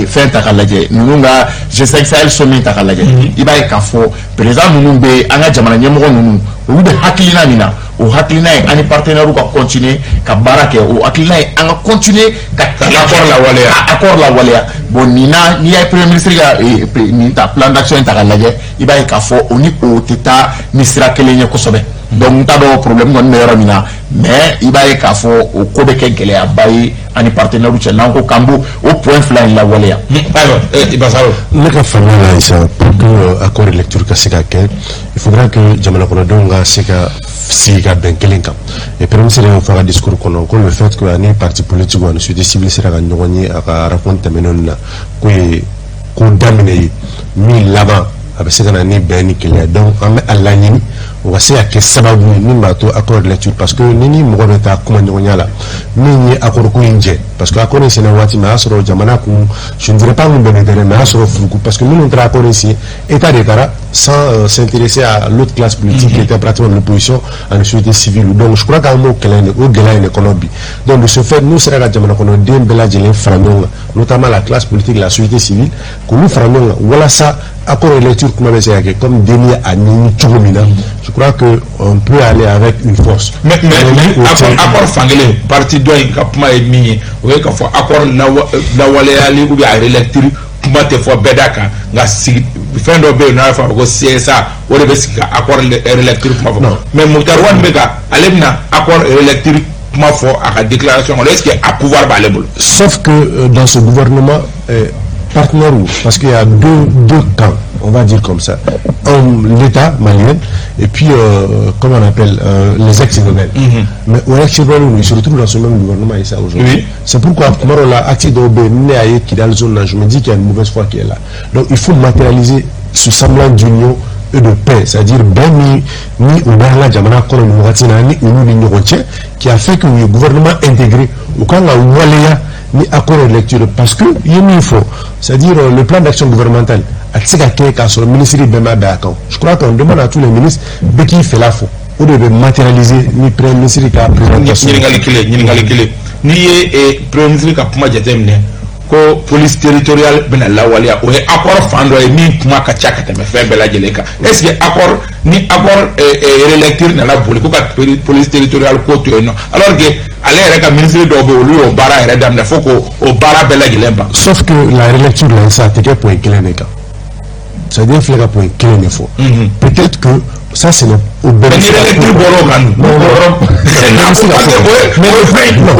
fɛn ta k'a lajɛ, ninnu ka G5 Sahel sommet ta k'a lajɛ, i b'a ye k'a fɔ président ninnu bɛ, an ka jamana ɲɛmɔgɔ ninnu, olu bɛ hakilina min na, o hakilina ye an ni partenaires ka continuer ka baara kɛ, o hakilina ye an ka continuer ka accord lawaleya. Accord lawaleya. Bon, nin na, n'i ye premier ministre ka nin ta, plan d'action in ta k'a lajɛ, i b'a ye k'a fɔ o ni o tɛ taa ni sira kelen ye kosɛbɛ. Donc n t'a dɔn problème kɔni bɛ yɔrɔ min na, mais i b'a ye k'a fɔ o ko bɛ kɛ gɛlɛyaba ye ani partenaires cɛ, n'an ko k'an b'o o point fila in lawaleya. Ayiwa, Basaro. Ne ka faamuya la, Isa, pour que accord lecture ka se ka kɛ, il faudra que jamana kɔnɔdenw ka se ka sigi ka bɛn kelen kan. Et premier ministre y'o fɔ a ka discours kɔnɔ ko le fait que ani parti politique ani société civile sera ka ɲɔgɔn ye a ka rencontre tɛmɛnenw na, k'o ye ko daminɛ ye min laban a bɛ se ka na ni bɛn ni kelenya. Donc an bɛ a laɲini o ka se ka kɛ sababu ye min b'a to accord de lecture, parce que ni mɔgɔ bɛ taa kuma ɲɔgɔnya la min ye accord ko in jɛ, parce que accord in sɛnɛ waati min, a y'a sɔrɔ jamana kun, je ne dirais pas kun bɛnnen tɛ dɛ, mais a y'a sɔrɔ furuku, parce que minnu taara accord in signé, état de taara sans s'intéresser à l'autre classe politique qui était pratiquement de l'opposition à la société civile. Donc je crois qu'an b'o kɛlɛ in, o gɛlɛya in de kɔnɔ bi. Donc de ce fait, n'u sera ka jamana kɔnɔden bɛɛ lajɛlen fara ɲɔgɔn kan, notamment la classe politique, la société civile, k'olu fara ɲɔgɔn kan walasa accord de lecture kuma bɛ se ka kɛ comme DNI a ɲini cogo min na, je crois que on peut aller avec une force. Mais accord fankelen, parti dɔ in ka kuma ye min ye, o ye k'a fɔ accord lawaleyali ou bien a relecture kuma tɛ fɔ bɛɛ da kan, nka sigi fɛn dɔ bɛ yen n'a fɔ a ma ko CSA, o de bɛ sigi ka accord relecture kuma fɔ. Mais Moctar Ouane bɛ ka ale bɛna accord relecture kuma fɔ a ka déclaration kɔnɔ, est ce que a pouvoir b'ale bolo? Sauf que dans ce gouvernement, partenaire, parce qu'il y a deux camps, on va dire comme ça. Un, l'État malien, et puis, comment on appelle, les ex-rebelles. Mais aux ex-rebelles, ils se retrouvent dans ce même gouvernement, et ça aujourd'hui. C'est pourquoi, là, acte qui dans la zone là, je me dis qu'il y a une mauvaise foi qui est là. Donc, il faut matérialiser ce semblant d'union et de paix, c'est-à-dire ben ni u bɛ an ka jamana kɔnɔ nin wagati na ni olu ni ɲɔgɔn cɛ, qui a fait que u ye gouvernement intégré, u kan ka waleya ni accord de lecture, parce que i ye min fɔ, c'est-à-dire le plan d'action gouvernemental, a tɛ se ka kɛ k'a sɔrɔ ministre bɛɛ ma bɛn a kan. Je crois qu'on demande à tous les ministres bɛɛ k'i fɛla fɔ, o de bɛ matérialiser ni premier ministre ka présentation. Ɲininkali kelen, ɲininkali kelen. N'i ye premier ministre ka kuma jateminɛ ko police territoriale bɛna lawaleya, o ye accord fan dɔ ye min kuma ka ca ka tɛmɛ fɛn bɛɛ lajɛlen kan. Est ce que accord ni accord relecture nana boli ko ka police territoriale ko to yen nɔ, alors que ale yɛrɛ ka ministre dɔw bɛ yen, olu y'o baara yɛrɛ daminɛ fo k'o o baara bɛɛ lajɛlen ban? Sauf que la relecture là, ça tɛ kɛ point kelen de kan, c'est-à-dire filɛ ka point kelen de fɔ, peut-être que ça c'est le au bɛɛ. Mais ni relecture bɔra o kan dun? Non, non. Mais o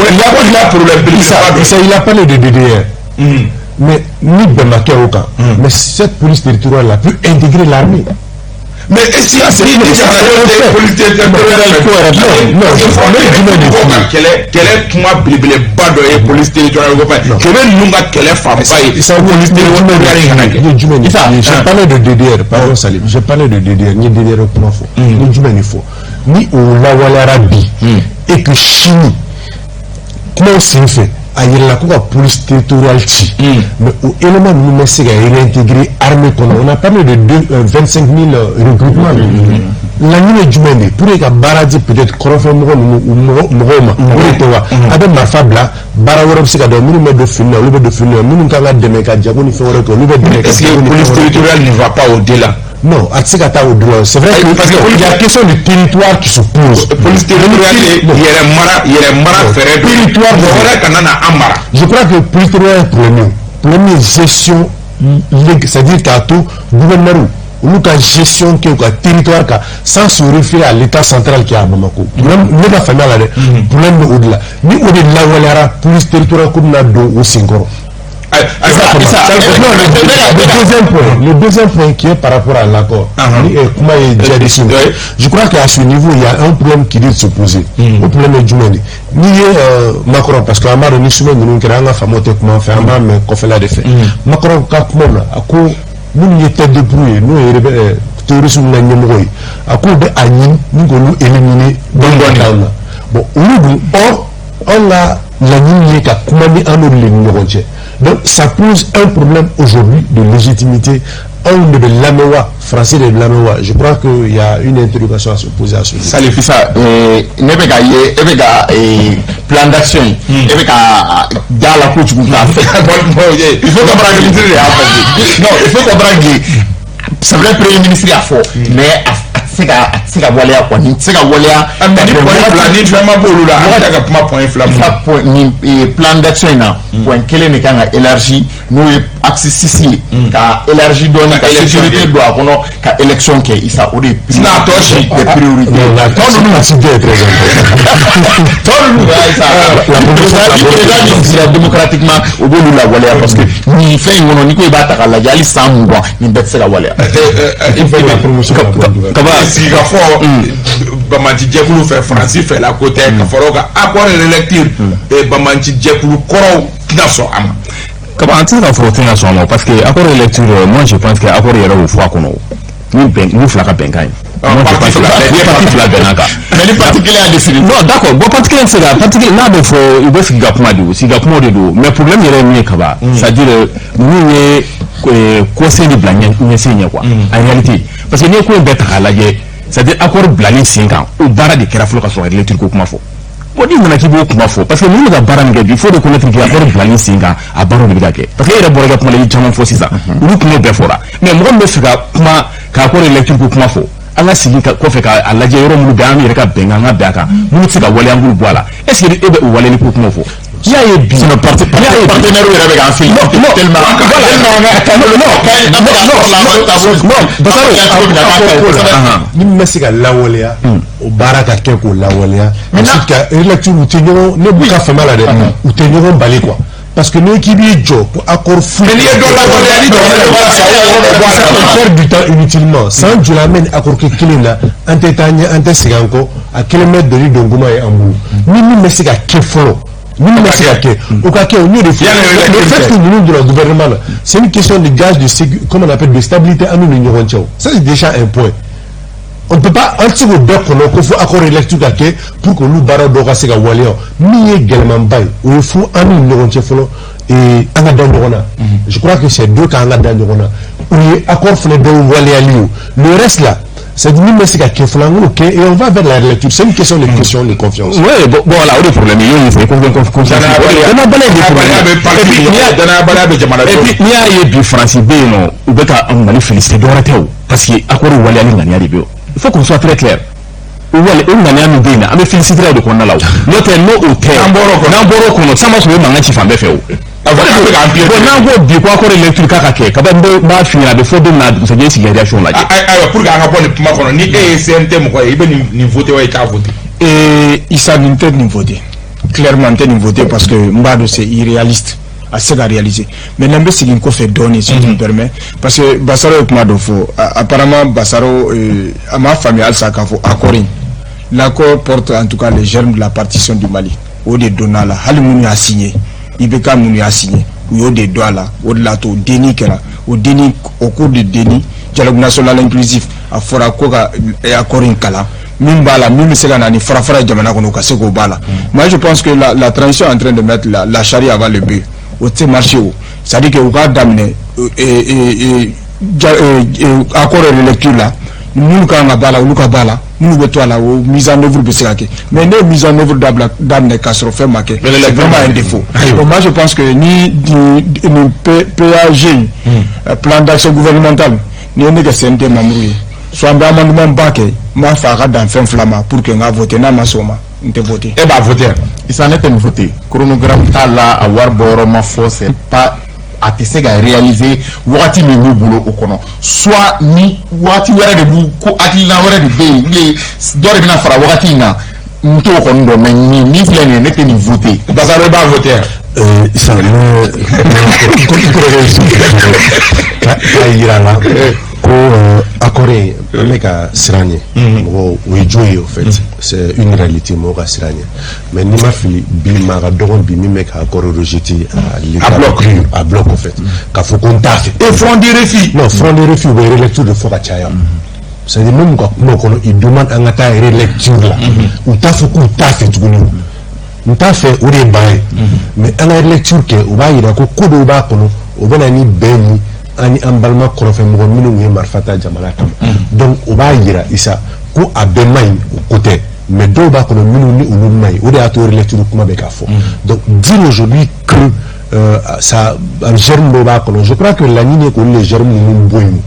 ye la problème. Issa, il a parlé de DDR. Mais ni bɛn ma kɛ o kan, mais cette police territoriale là peut intégrer l'armée. Mais est-ce que c'est ni jamanadenw tɛ police territoriale? Non, non. Mɔgɔw ka kɛlɛ, kɛlɛ kuma belebeleba dɔ ye police territoriale ko fɛn kɛmɛ ninnu ka kɛlɛ fanba ye police territoriale in kana kɛ. N ye jumɛn de fɔ? J'ai parlé de DDR, pardon Salim, j'ai parlé de DDR, n ye DDR kuma fɔ. N ye jumɛn de fɔ? Ni o lawaleyara bi et que sini kumaw senfɛ a yirala ko ka police territoriale ci, mais o élément ninnu bɛ se ka réintégrer armée kɔnɔ. On a parlé de 25 000 recrutements. Laɲini ye jumɛn de ye pour que ka baara di peut-être kɔrɔnfɛ mɔgɔ ninnu u mɔgɔw ma? O de tɛ wa a bɛ marifa bila, baara wɛrɛ bɛ se ka dɔn, minnu bɛ don fini na, olu bɛ don fini na, minnu kan ka dɛmɛ ka jago ni fɛn wɛrɛ kɛ, olu bɛ dɛmɛ ka Est-ce que police territoriale ne va pas au-delà? Non, a tɛ se ka taa au-delà. C'est vrai que Parce que il y a question de territoire qui se pose. Police territoriale ye yɛrɛ mara fɛɛrɛ dɔ ye. Territoire. Mɔgɔ wɛrɛ kana na an mara. Je crois que police territoriale ye problème ye. Problème ye gestion, c'est-à-dire k'a to gouverneur olu ka gestion kɛ u ka territoire kan sans se référer à l'état central qui est à Bamako. Problème, ne ka faamuya la dɛ, problème bɛ o de la. Ni o de lawaleyara, police territoriale ko bɛna don o senkɔrɔ. Non, le deuxième point qui est par rapport à l'accord, kuma ye djihadisme, je crois qu'à ce niveau, il y a un problème qui risque de se poser. O problème ye jumɛn de? N'i ye Macron, parce que an b'a dɔn ni sommet ninnu kɛra, an ka faamaw tɛ kuma an fɛ, an b'a mɛn kɔfɛla de fɛ. Macron ka kumaw la, a ko minnu ye tête de proue ye, n'o ye terrorisme na ɲɛmɔgɔ ye, a k'u bɛ a ɲini ni k'olu éliminer dɔɔni dɔɔni. ni an n'olu de ni ɲɔgɔn cɛ. Donc ça pose un problème aujourd'hui de légitimité. Anw de bɛ lamɛn wa, Français de bɛ lamɛn wa? Je crois que il y a une interrogation à se poser à ce niveau. Salif Issa, ne bɛ ka ye, e bɛ ka plan d'action in, e bɛ ka da la kojugu k'a fɛ. Il faut comprendre que ministre de y'a fɔ. Non, il faut comprendre que c'est vrai, premier ministre y'a fɔ, mais a tɛ se ka waleya quoi, nin tɛ se ka waleya. Mais ni point fila ni fɛn ma b'olu la, an bɛ ka kuma point fila mun. Point nin plan d'action in na, point kelen de kan ka élargi, n'o ye axe 6 ye, ka élargi dɔɔni, ka sécurité don a kɔnɔ, ka élection kɛ. Isa, o de ye Sinon a tɔ si des priorités. Tɔ ninnu, la cité est très importante. Tɔ ninnu, Isa, président min sera démocratiquement, o b'olu lawaleya, parce que nin fɛn in kɔnɔ, n'i ko i b'a ta k'a lajɛ, hali san 20, nin bɛɛ tɛ se ka waleya. Il faut la promotion de la bonne gouvernance. Kaba, sigikafɔ banbaanci jɛkulu fɛ, Faransi fɛ la ko tɛ, ka fɔra o kan accord de relecture, banbaanci jɛkulu kɔrɔw tɛna sɔn a ma. Kaba, an tɛ se k'a fɔ o tɛna sɔn a ma, parce que accord de lecture, moi je pense que accord yɛrɛ y'o fɔ a kɔnɔ, ni bɛn ni fila ka bɛnkan ye. Moi je pense que ni parti fila bɛnna kan. Mais ni parti kelen y'a décidé. Non, d'accord, bon, parti kelen tɛ se ka, parti kelen n'a bɛ fɔ, u bɛ sigi ka kuma de, o sigi ka kuma de don. Mais problème yɛrɛ ye min ye, Kaba, c'est à dire ninnu ye kɔsen de bila ɲɛsen ɲɛ quoi, en réalité, parce que n'i ye ko in bɛɛ ta k'a lajɛ, c'est à dire accord bilalen sen kan, o baara de kɛra fɔlɔ ka sɔrɔ ka lecture ko kuma fɔ. Bon, n'i nana k'i b'o kuma fɔ, parce que ninnu bɛ ka baara min kɛ bi, il faut reconnaître que accord bilalen sen kan, a baaraw de bɛ ka kɛ, parce que e yɛrɛ bɔra i ka kuma la, i ye caman fɔ sisan, olu kuma bɛɛ fɔra. Mais mɔgɔ min bɛ fɛ ka kuma ka accord lecture ko kuma fɔ, an ka segin kɔfɛ k'a lajɛ yɔrɔ minnu bɛ an yɛrɛ ka bɛnkan, an ka bɛn a kan, minnu tɛ se ka waleya, an k'olu bɔ a la. Est ce que e bɛ o waleyali ko kuma fɔ? N'i y'a ye bi, Sinon parti partenaire yɛrɛ bɛ k'an fili tellement tellement non, Basaro. Ni min bɛ se ka lawaleya, o baara ka kɛ k'o lawaleya. Ensuite ka relecture, u tɛ ɲɔgɔn, ne b'u ka faamuya la dɛ, u tɛ ɲɔgɔn bali quoi, parce que n'i k'i b'i jɔ ko accord fu. Mais n'i ye dɔ lawaleya, ni dɔ wɛrɛ bɔra sa, o yɔrɔ bɛ bɔ a la. On perd du temps inutilement. San joli an bɛ nin accord kɛ kelen na, an tɛ taa ɲɛ, an tɛ segin an kɔ, a kelen bɛ doni don kuma ye an bolo. Ni min bɛ se ka kɛ fɔlɔ, ni min bɛ se ka kɛ, o ka kɛ. O y'o de fɔ, le fait que ninnu donna gouvernement la, c'est une question de gage de sécu, comment on appelle, de stabilité an n'u ni ɲɔgɔn cɛ. O ça, c'est déjà un point. On peut pas, an tɛ se k'o bɛɛ kɔnɔ ko fo accord relecture ka kɛ pour que olu baara dɔw ka se ka waleya. Min ye gɛlɛmanba ye, o ye fo an n'u ɲɔgɔn cɛ fɔlɔ, an ka da ɲɔgɔn na. Je crois que c'est deux k'an ka da ɲɔgɔn na, o ye accord fana dɔw waleyali ye. Le reste là, c'est min bɛ se ka kɛ fɔlɔ, an k'o kɛ et on va vers la relecture. C'est une question de confiance. Oui, bon, voilà, o de problème ye, y'o ɲɛfɔ, ko confiance, danayabaliya de problème. Et puis n'i y'a danayabaliya bɛ jamana. Et puis n'i y'a ye bi, Faransi bɛ yen nɔ, u bɛ ka Mali féliciter, dɔwɛrɛ tɛ o, parce que accord waleyali ŋaniya de bɛ yen. Il faut qu'on soit très clair. O wale, o ŋaniya min bɛ yen na, an bɛ féliciter o de kɔnɔna la. O n'o tɛ, n'o o tɛ, N'an bɔra o kɔnɔ, n'an bɔra o kɔnɔ, san ma sɔrɔ, o ye mankan ci fan bɛɛ fɛ o. Bon, n'an ko bi ko accord lecture k'a ka kɛ, kaba, n b'a f'i ɲɛna, a bɛ fɔ don min na, a dugusajɛ, i sigi réaction lajɛ. Ayiwa, pour que an ka bɔ nin kuma kɔnɔ, ni e ye CNT mɔgɔ ye, i bɛ nin voter wa, i t'a voter? Et Issa, nin tɛ nin voter. Clairement, n tɛ nin voter, parce que n b'a dɔn c'est irréaliste, a tɛ se ka réaliser. Maintenant, n bɛ segin kɔfɛ dɔɔnin, si tu me permets, parce que Basaro ye kuma dɔ fɔ. Apparemment Basaro, a m'a faamuya halisa k'a fɔ accord in, l'accord porte en tout cas les germes de la partition du Mali. O de donna a la. Hali minnu y'a signé, IBK minnu y'a signé, u y'o de don a la. O de la to déni kɛra, o déni, au cours de déni, dialogue national inclusif, a fɔra ko ka accord in kalan, min b'a la, min bɛ se ka na ni fara-fara ye jamana kɔnɔ, u ka se k'o b'a la. Moi, je pense que la transition est en train de mettre la charrue avant le bœuf. O tɛ marché o, c'est à dire que u k'a daminɛ accord de lecture la, minnu kan ka b'a la, olu ka b'a la, minnu bɛ to a la, o mise en œuvre bɛ se ka kɛ. Mais ne ye mise en œuvre dabila daminɛ k'a sɔrɔ fɛn ma kɛ, c'est vraiment un défaut. Bon, moi je pense que ni PAG in, plan d'action gouvernemental, ni ye ne kɛ CNT membre ye, soit an bɛ amendement ba kɛ, n b'a fɛ a ka dan fɛn fila ma pour que n ka voter. N'a ma sɔn o ma, n tɛ voter. E b'a voter? Isa, ne tɛ nin voter. Chronogramme t'a la, a wari bɔyɔrɔ ma fɔ, c'est pas, a tɛ se ka réaliser wagati min b'u bolo o kɔnɔ. Soit ni wagati wɛrɛ de b'u ko, hakilina wɛrɛ de bɛ yen, ou bien dɔ de bɛna fara wagati in kan, n t'o kɔni dɔn. Mais nin min filɛ nin ye, ne tɛ nin voter. Basaro, i b'a voter? Isa, ne kɔrɔkɛ k'a yira la ko accord in, an bɛ ka siran ɲɛ mɔgɔw, o ye jo ye. Au fait, c'est une réalité, mɔgɔw ka siran ɲɛ. Mais n'i ma fili, bi maa ka dɔgɔn bi min bɛ ka accord rejeter à bloc. À bloc, au fait, k'a fɔ ko n t'a fɛ. Et front de refus? Non, front de refus, u bɛ relecture de fɔ ka caya. C'est à dire, même u ka kuma kɔnɔ, ils demandent an ka taa relecture la, u t'a fɔ k'u t'a fɛ tuguni. N t'a fɛ, o de ye ban ye. Mais an ka lecture kɛ, o b'a yira ko ko dɔw b'a kɔnɔ, o bɛ na ni bɛn ni an ni an balima kɔrɔfɛ mɔgɔ minnu ye marifa ta jamana kama. Donc o b'a yira, Isa, ko a bɛɛ man ɲi, o ko tɛ, mais dɔw b'a kɔnɔ minnu ni olu man ɲi. O de y'a to relecture kuma bɛ ka fɔ. Donc dire aujourd'hui que ça germe dɔw b'a kɔnɔ, je crois que laɲini ye k'olu le germe ninnu bɔ yen.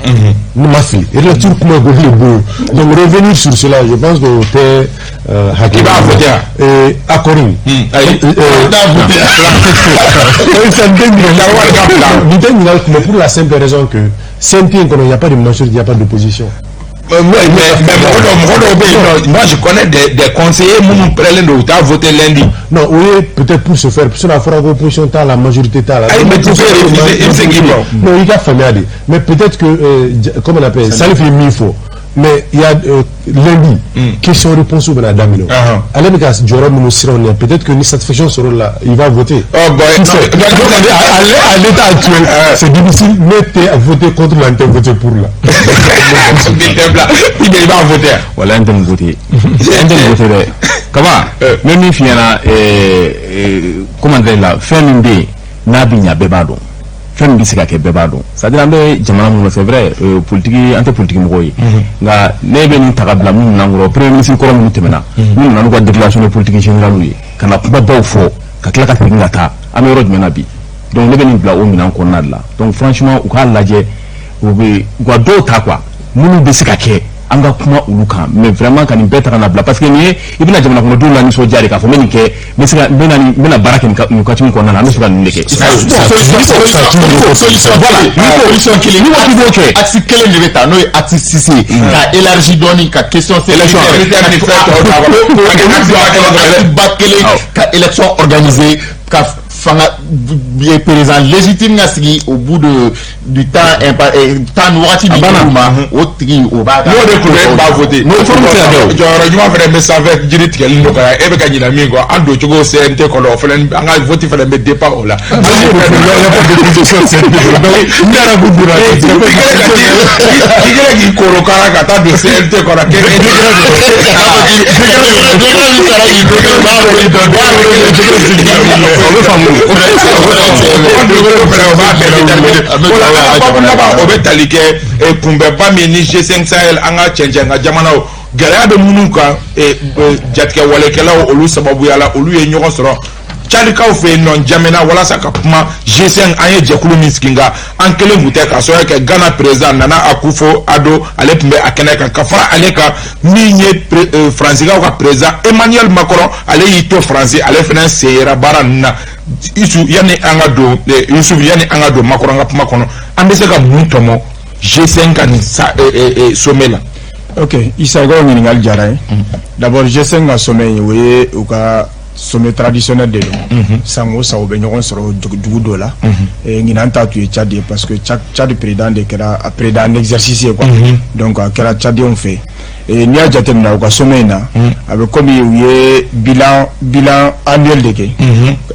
Ne ma fili, relecture kuma ye k'olu le bɔ yen. Donc revenir sur cela, je pense que o tɛ hakili. I b'a voter wa? Accord in. Ayi. Ça ne tɛ ɲininkali, nin tɛ ɲininkali kuma, pour la simple raison que CNT in kɔnɔ, il n'y a pas de majorité, il n'y a pas d'opposition. Mais mɔgɔ dɔw bɛ yen nɔ, moi je connais des conseillers minnu prêts don, u t'a voter lundi. Non, o ye peut-être pour se faire, sinon a fɔra ko opposition t'a la, majorité t'a la. Ayi, mais tu peux refuser, i bɛ se k'i ban. Non, i ka faamuya de, mais peut-être que comment on appelle, Salif ye min fɔ, mais il y a lundi question réponse bɛna daminɛ. Ale bɛ ka jɔyɔrɔ minnu siran ɲɛ, peut-être que ni satisfaction sɔrɔ la, il va voter. Oh, bon, Qui non, sait? Non, À l'état actuel, c'est difficile. Ne tɛ voter contre la, n tɛ voter pour la. Bi tɛ bila i bɛ, i b'a voter. Wala n tɛ nin voter, n tɛ nin voter dɛ. Kaba, n bɛ min f'i ɲɛna, comment dire la, fɛn min bɛ yen n'a bɛ ɲa, bɛɛ b'a dɔn. Fɛn min bɛ se ka kɛ, bɛɛ b'a dɔn. C'est à dire an bɛ jamana mun kɔnɔ, c'est vrai, politique, an tɛ politique mɔgɔw ye, nka ne bɛ nin ta ka bila minnu nan kɔrɔ, premier ministre kɔrɔ minnu tɛmɛna, minnu nana n'u ka déclaration de politique générale ye, ka na kumabaw fɔ, ka tila ka segin ka taa, an bɛ yɔrɔ jumɛn na bi? Donc ne bɛ nin bila o minɛn kɔnɔna de la. Donc franchement, u k'a lajɛ, u bɛ u ka dɔw ta quoi, minnu bɛ se ka kɛ, an ka kuma olu kan. Mais vraiment, ka nin bɛɛ ta ka na bila, parce que nin ye i bɛna jamana kɔnɔdenw la nisɔndiya de k'a fɔ n bɛ nin kɛ, n bɛ se ka n bɛ na nin, n bɛna baara kɛ nin waati min kɔnɔna na, an bɛ se ka nin de kɛ. Solution, Voilà. solution kelen. Ni waati b'o kɛ. Axe kelen de bɛ ta, n'o ye axe 6 ye, ka élargi dɔɔni, ka question Élection militaire ni fɛn tɔw t'a kɔnɔ. Ka kɛ axe ba kelen dɔrɔn. Axe ba kelen, ka élection organiser, ka fanga ye président légitime ka sigi au bout de du temps temps ni wagati min banna. dir'u ma, o tigi o b'a ka N'o de tun bɛ, e b'a voter. N'o forme tɛ se ka kɛ o. Jɔyɔrɔ ɲuman fana bɛ sanfɛ, jiri tigɛli nɔgɔya. E bɛ ka ɲinɛ min kɔ, an don cogo CNT kɔnɔ, o fana, an ka vote fana bɛ dépend o la. Il n'y a pas d'opposition. Donc n yɛrɛ b'u donna. I kɛlen k'i koro kara ka taa don CNT kɔnɔ k'e O bɛ faamu. O bɛ tali kɛ kunbɛba min ni G5 Sahel, an ka cɛncɛn ka jamanaw, gɛlɛya bɛ minnu kan, jatigɛ walekɛlaw, olu sababuya la, olu ye ɲɔgɔn sɔrɔ Calikaw fɛ yen nɔ Jamana, walasa ka kuma G5, an ye jɛkulu min sigi, nka an kelen tun tɛ, ka sababu kɛ Ghana président Nana Akufo Addo, ale tun bɛ a kɛnɛ kan. Ka fara ale kan, min ye Faransikaw ka président Emmanuel Macron, ale y'i to Faransi, ale fana sen yera baara ninnu na. Isu, yanni an ka don, Yusuf, yanni an ka don Macron ka kuma kɔnɔ, an bɛ se ka mun tɔmɔ G5 ka nin sa sommet la? Ok, Isa, i ka o ɲininkali diyara n ye. D'abord, G5 ka sommet in, o ye u ka sommet traditionnel de don. San o san, u bɛ ɲɔgɔn sɔrɔ dugu dɔ la. Ɲinan ta tun ye Tchad ye, parce que Tchad président de kɛra a président en exercice ye quoi. Donc a kɛra Tchadiens fɛ. N'i y'a jateminɛ u ka sommet in na, a bɛ komi u ye bilan annuel de kɛ,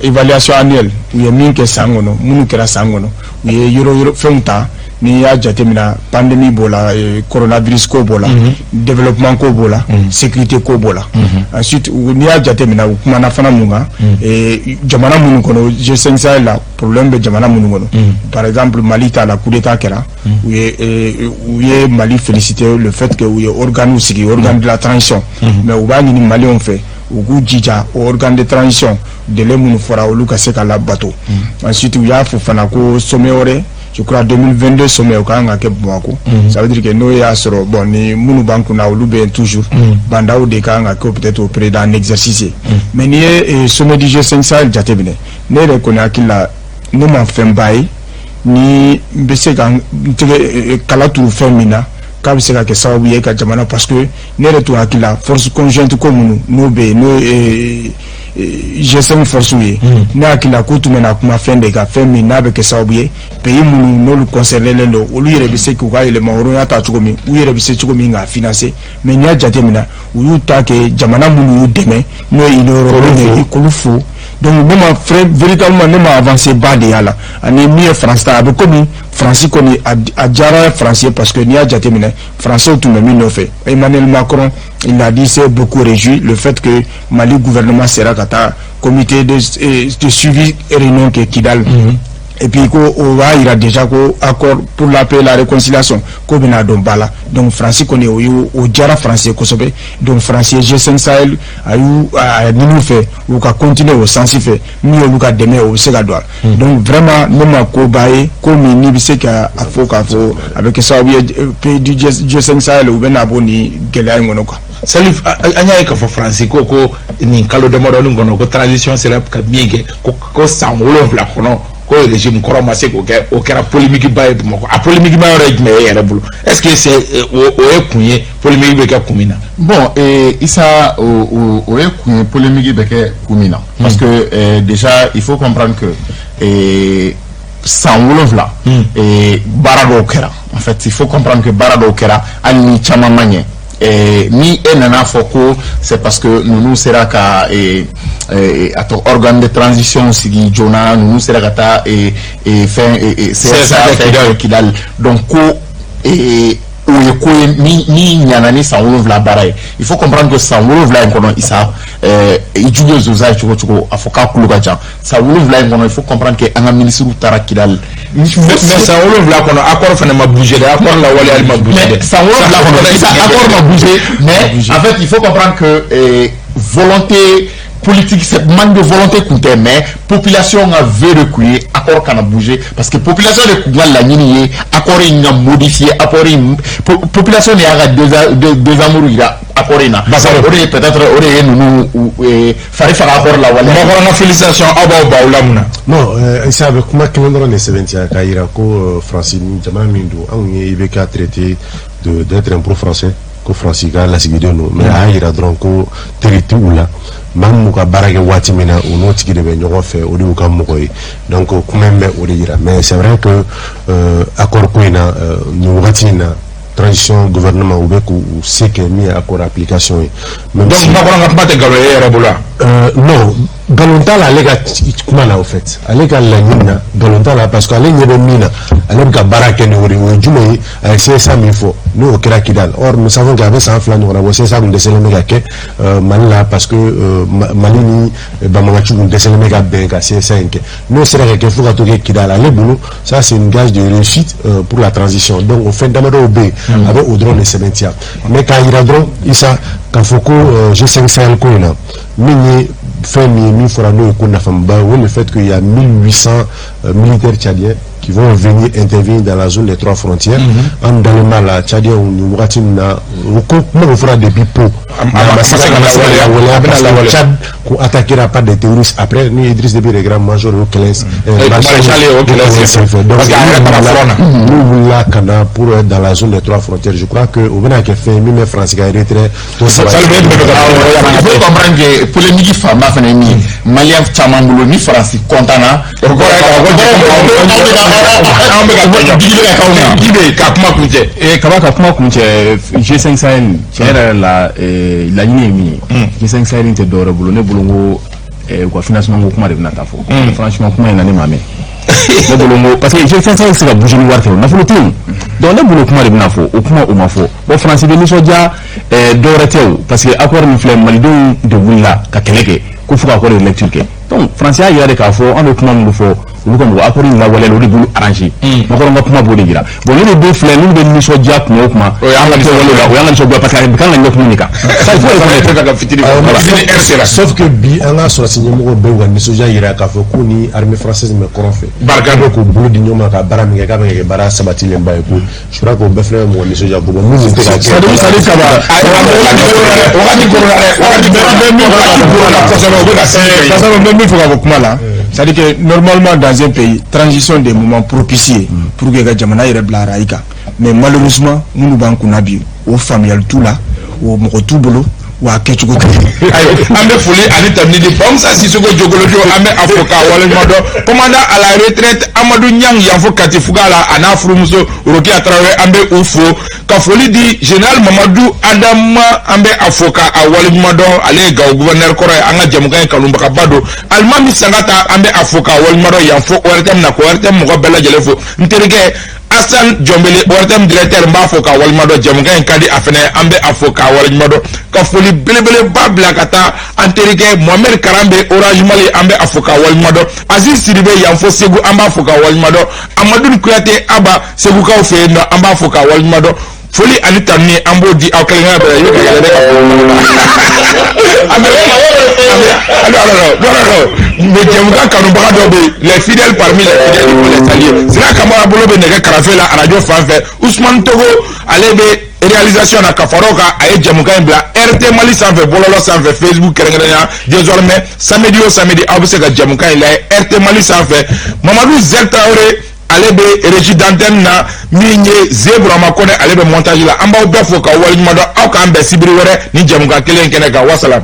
évaluation annuelle, u ye min kɛ san kɔnɔ, minnu kɛra san kɔnɔ, u ye yɔrɔ yɔrɔ fɛnw ta. N'i y'a jateminɛ, pandémie b'o la, coronavirus ko b'o la, développement ko b'o la, sécurité ko b'o la. Ensuite, n'i y'a jateminɛ, u kumana fana mun kan? Jamana minnu kɔnɔ G5 Sahel la, problème bɛ jamana minnu kɔnɔ, par exemple Mali ta la, coup d'état kɛra, u ye Mali féliciter le fait que u ye organe sigi, organe de la transition, mais u b'a ɲini Malienw fɛ u k'u jija, o organe de transition, délai minnu fɔra, olu ka se ka labato. Ensuite, u y'a fɔ fana ko sommet wɛrɛ, je crois 2022 sommet, o kan ka kɛ Bamako. Ça veut dire que n'o y'a sɔrɔ, bon, ni minnu b'an kunna, olu bɛ yen toujours, Bah N'Daw de kan ka kɛ peut-être au président en exercice ye. Mais n'i ye sommet du G5 Sahel jateminɛ, ne yɛrɛ kɔni hakili la, ne ma fɛnba ye ni n bɛ se ka n tɛgɛ kala turu fɛn min na k'a bɛ se ka kɛ sababu ye ka jamana, parce que ne yɛrɛ tun hakili la, force conjointe ko minnu n'o bɛ yen, n'o ye G5 force ye, ne hakili la k'u tun bɛna kuma fɛn de kan, fɛn min n'a bɛ kɛ sababu ye, pays minnu n'olu concerné len don, olu yɛrɛ bɛ se k'u ka yɛlɛma hɔrɔnya ta cogo min, u yɛrɛ bɛ se cogo min k'a financer. Mais n'i y'a jateminɛ, u y'u ta kɛ jamana minnu y'u dɛmɛ, n'o ye Union européenne ye, k'olu fo. Donc ne ma véritablement, ne ma avancé ba de y'a la. Ani min ye France ta, a bɛ komi Faransi kɔni, a diyara Faransi ye, parce que n'i y'a jateminɛ, Français tun bɛ min nɔfɛ, Emmanuel Macron, il a dit, s'est beaucoup réjoui le fait que Mali gouvernement sera ka taa comité de suivi réunion kɛ Kidal. Et puis ko o b'a yira déjà ko accord pour la paix et la réconciliation ko bɛna don ba la. Donc Faransi kɔni, o y'o o diyara Faransi ye kosɛbɛ. Donc Faransi ye G5 Sahel, a y'u a ɲini u fɛ u ka continuer o sens fɛ, min y'olu ka dɛmɛ, o bɛ se ka don a la. Donc vraiment, ne ma ko ba ye, ko min n'i bɛ se ka a fɔ k'a fɔ a bɛ kɛ sababu ye pays du G5 Sahel, u bɛ na bɔ nin gɛlɛya in kɔnɔ quoi. Salif, an y'a ye k'a fɔ Faransi ko nin kalo damadɔni kɔnɔ, ko transition sera ka min kɛ, ko san 7 kɔnɔ, ko régime kɔrɔ ma se k'o kɛ. O kɛra polémique ba ye Bamakɔ. A polémique ba yɔrɔ ye jumɛn ye e yɛrɛ bolo? Est ce que c'est o ye kun ye, polémique bɛ kɛ kun min na? Bon, Issa, o ye kun ye, polémique bɛ kɛ kun min na, parce que déjà il faut comprendre que san 7, baara dɔw kɛra. En fait, il faut comprendre que baara dɔw kɛra, hali ni caman ma ɲɛ. Ni e nana fɔ ko c'est parce que ninnu sera ka a tɔ organe de transition sigi joona, ninnu sera ka taa fɛn CSA fɛn Kidal, donc ko o ye ko ye min ɲana ni san 7 baara ye. Il faut comprendre que san 7 in kɔnɔ, Isa, i jugu ye zonzan ye cogo o cogo, a fɔ k'a kulo ka jan. San 7 in kɔnɔ, il faut comprendre que an ka ministres taara Kidal. Mais san 7 kɔnɔ, accord fana ma bougé dɛ, accord lawaleyali ma bougé dɛ. San 7 kɔnɔ, Isa, accord ma bougé, mais en fait il faut comprendre que volonté politique, c'est manque de volonté kun tɛ, mais population ka vœu de kun ye accord kana bouger, parce que population de kun ka laɲini ye accord in ka modifier. Accord in, population de y'a ka désamour yira accord in na. O de ye peut-être o de ye ninnu fari faga accord la waleya. Makɔrɔ ka félicitation, aw b'aw baw la mun na? Non, Issa, a bɛ kuma kelen dɔrɔn de sɛbɛntiya k'a yira ko Faransi jamana min don, anw ye IBK traité de d'être un pro-français, ko Faransi ka lasigiden don, mais a y'a yira dɔrɔn ko teri tɛ u la. Maa min b'u ka baara kɛ waati min na, u n'o tigi de bɛ ɲɔgɔn fɛ, o de y'u ka mɔgɔ ye. Donc kuma in bɛ o de yira. Mais c'est vrai que accord ko in na, nin wagati in na, transition gouvernement, u bɛ k'u se kɛ min ye accord application ye. Donc Makɔrɔ ka kuma tɛ nkalon ye e yɛrɛ bolo wa? Non, nkalon t'a la ale ka kuma la. Au fait, ale ka laɲini na, nkalon t'a la, parce que ale ɲɛ bɛ min na, ale bɛ ka baara kɛ ni o de ye. O ye jumɛn ye? A ye CSA min fɔ, n'o kɛra Kidal. Or nous savons que a bɛ san 2 ɲɔgɔnna bɔ, CSA kun dɛsɛlen bɛ ka kɛ Mali la, parce que Mali ni banbaganciw kun dɛsɛlen bɛ ka bɛn ka CSA in kɛ. N'o sera ka kɛ fo ka t'o kɛ Kidal, ale bolo, ça c'est une gage de réussite pour la transition. Donc o fɛn damadɔw bɛ yen, a bɛ o dɔrɔn de sɛbɛntiya. Mais k'a yira dɔrɔn, Isa, k'a fɔ ko G5 Sahel ko in na, min ye fɛn min ye, min fɔra n'o ye ko nafaba ye, o le fait qu'il y a 1800 militaires tchadiens qui vont venir intervenir dans la zone des trois frontières. An dalen b'a la, Tchadiens, nin wagati min na, o ko kuma bɛ fɔra depuis Pau, a ma se ka lawaleya, a bɛna lawaleya. Tchad ko attaquera par des terroristes après ni Idriss Déby yɛrɛ kɛra major, o kɛlɛ maréchal ye o kɛlɛ senfɛ. Donc parce que a yɛrɛ taara front na. N'u wulila ka na pour être dans la zone des trois frontières, je crois que o bɛna kɛ fɛn ye min bɛ France ka retrait to sabati. Il faut comprendre que polémique fanba fana ye min ye Malien caman bolo, ni Faransi content na, o kɔrɔ ye k'a fɔ anw bɛ ka digi bɛ ka k'anw na. I bɛ ka kuma kun cɛ. Kaba, ka kuma kun cɛ, G5 Sahel, tiɲɛ yɛrɛ la, laɲini ye min ye, G5 Sahel tɛ dɔwɛrɛ bolo, ne bolo n ko u ka financement ko kuma de bɛna taa fɔ. Franchement, kuma in na, ne m'a mɛn. Ne bolo n ko parce que G5 Sahel tɛ se ka bouger ni wari tɛ, o nafolo tɛ yen. Donc ne bolo, kuma de bɛna fɔ, o kuma o ma fɔ. Bon, Faransi bɛ nisɔndiya, dɔwɛrɛ tɛ o, parce que accord min filɛ, Malidenw de wulila ka kɛlɛ kɛ ko fo ka accord de lecture kɛ. Donc Faransi y'a yira de k'a fɔ an bɛ kuma minnu fɔ, olu ka mɔgɔ accord in lawaleyali, o de b'olu arranger. Makɔrɔ ka kuma b'o de yira. Bon, ne de bɛ filɛ, n'olu bɛ nisɔndiya kuma o kuma, o y'an ka kɛwale la, o y'an ka nisɔndiya, parce que a bɛ kan ka ɲɛ kun de kan. Ça, il faut reconnaître. Ka fitiri fitiri heure sera. Sauf que bi, an ka sɔrɔsi ɲɛmɔgɔw bɛɛ y'u ka nisɔndiya yira k'a fɔ k'u ni armée française bɛ kɔrɔn fɛ. Barika. K'u k'u bolo di ɲɔgɔn ma ka baara min kɛ, k'a bɛ kɛ baara sabatilenba ye, ko je crois que o bɛɛ fana bɛ mɔgɔ nisɔndiya ko bon, mun tɛ ka kɛ. C'est-à-dire Kaba, Wagati korona dɛ, wagati korona kosɛbɛ, o bɛ ka se. Parce que n bɛ min fɔ ka bɔ kuma la, c'est-à-dire que normalement dans un pays, transition des moments propices ye pour que ka jamana yɛrɛ bila rail kan. Mais malheureusement, minnu b'an kunna bi, o faamuyali t'u la, o mɔgɔ t'u bolo. Wa a kɛcogo tɛ. Ayiwa, an bɛ foli ani tanuni di Bamusa Sisoko Jogolojo, an bɛ a fo k'a waleɲuman dɔn. Commandant à la retraite Amadu Ɲang Yanfo Katifuga la, a n'a furumuso Rokiya Tarawele, an bɛ u fo. Ka foli di général Mamadu Adama, an bɛ a fo k'a waleɲuman dɔn. Ale ye Gawo gouverneur kɔrɔ ye, an ka jɛmukan in kanubagaba don. Alimami Sangata, an bɛ a fo k'a waleɲuman dɔn Yanfo ORTM na, ko ORTM mɔgɔ bɛɛ lajɛlen fo. N terikɛ Asan Jɔnbele, ORTM directeur, n b'a fo k'a waleɲuman dɔn. Jɛmukan in ka di a fɛnɛ, an bɛ a fo k'a waleɲuman dɔn. Ka foli belebeleba bila ka taa an terikɛ Mohamed Karanbe, Orange Mali, an bɛ a fo k'a waleɲuman dɔn. Aziz Sidibe Yanfo Segu, an b'a fo k'a waleɲuman dɔn. Amadu Kuyate Aba, Segukaw fɛ yen nɔ, an b'a fo k'a waleɲuman dɔn. Foli ani tanuni, an b'o di aw kelen kelenna bɛɛ la. I bɛ ka yɛlɛ ne ka foli an bɛ non, non, non, non, mais jɛmukan kanubaga dɔ bɛ yen, les fidèles parmi les fidèles, il faut les saluer. Sira Kamara bolo bɛ nɛgɛ karafe la arajo fan fɛ. Usumani Togo, ale bɛ réalisation na. Ka fara o kan, a ye jɛmukan in bila RT Mali sanfɛ, bɔlɔlɔ sanfɛ, Facebook kɛrɛnkɛrɛnnenya. Désormais, samedi o samedi, aw bɛ se ka jɛmukan in lajɛ RT Mali sanfɛ. Mamadu Zɛl Tarawele, ale bɛ régie d'antenne na. Min ye Ze Burama Kɔnɛ, ale bɛ montage la. An b'aw bɛɛ fo k'aw waleɲuman dɔn. Aw k'an bɛn sibiri wɛrɛ ni jɛmukan kelen in kɛnɛ kan. Wasalam.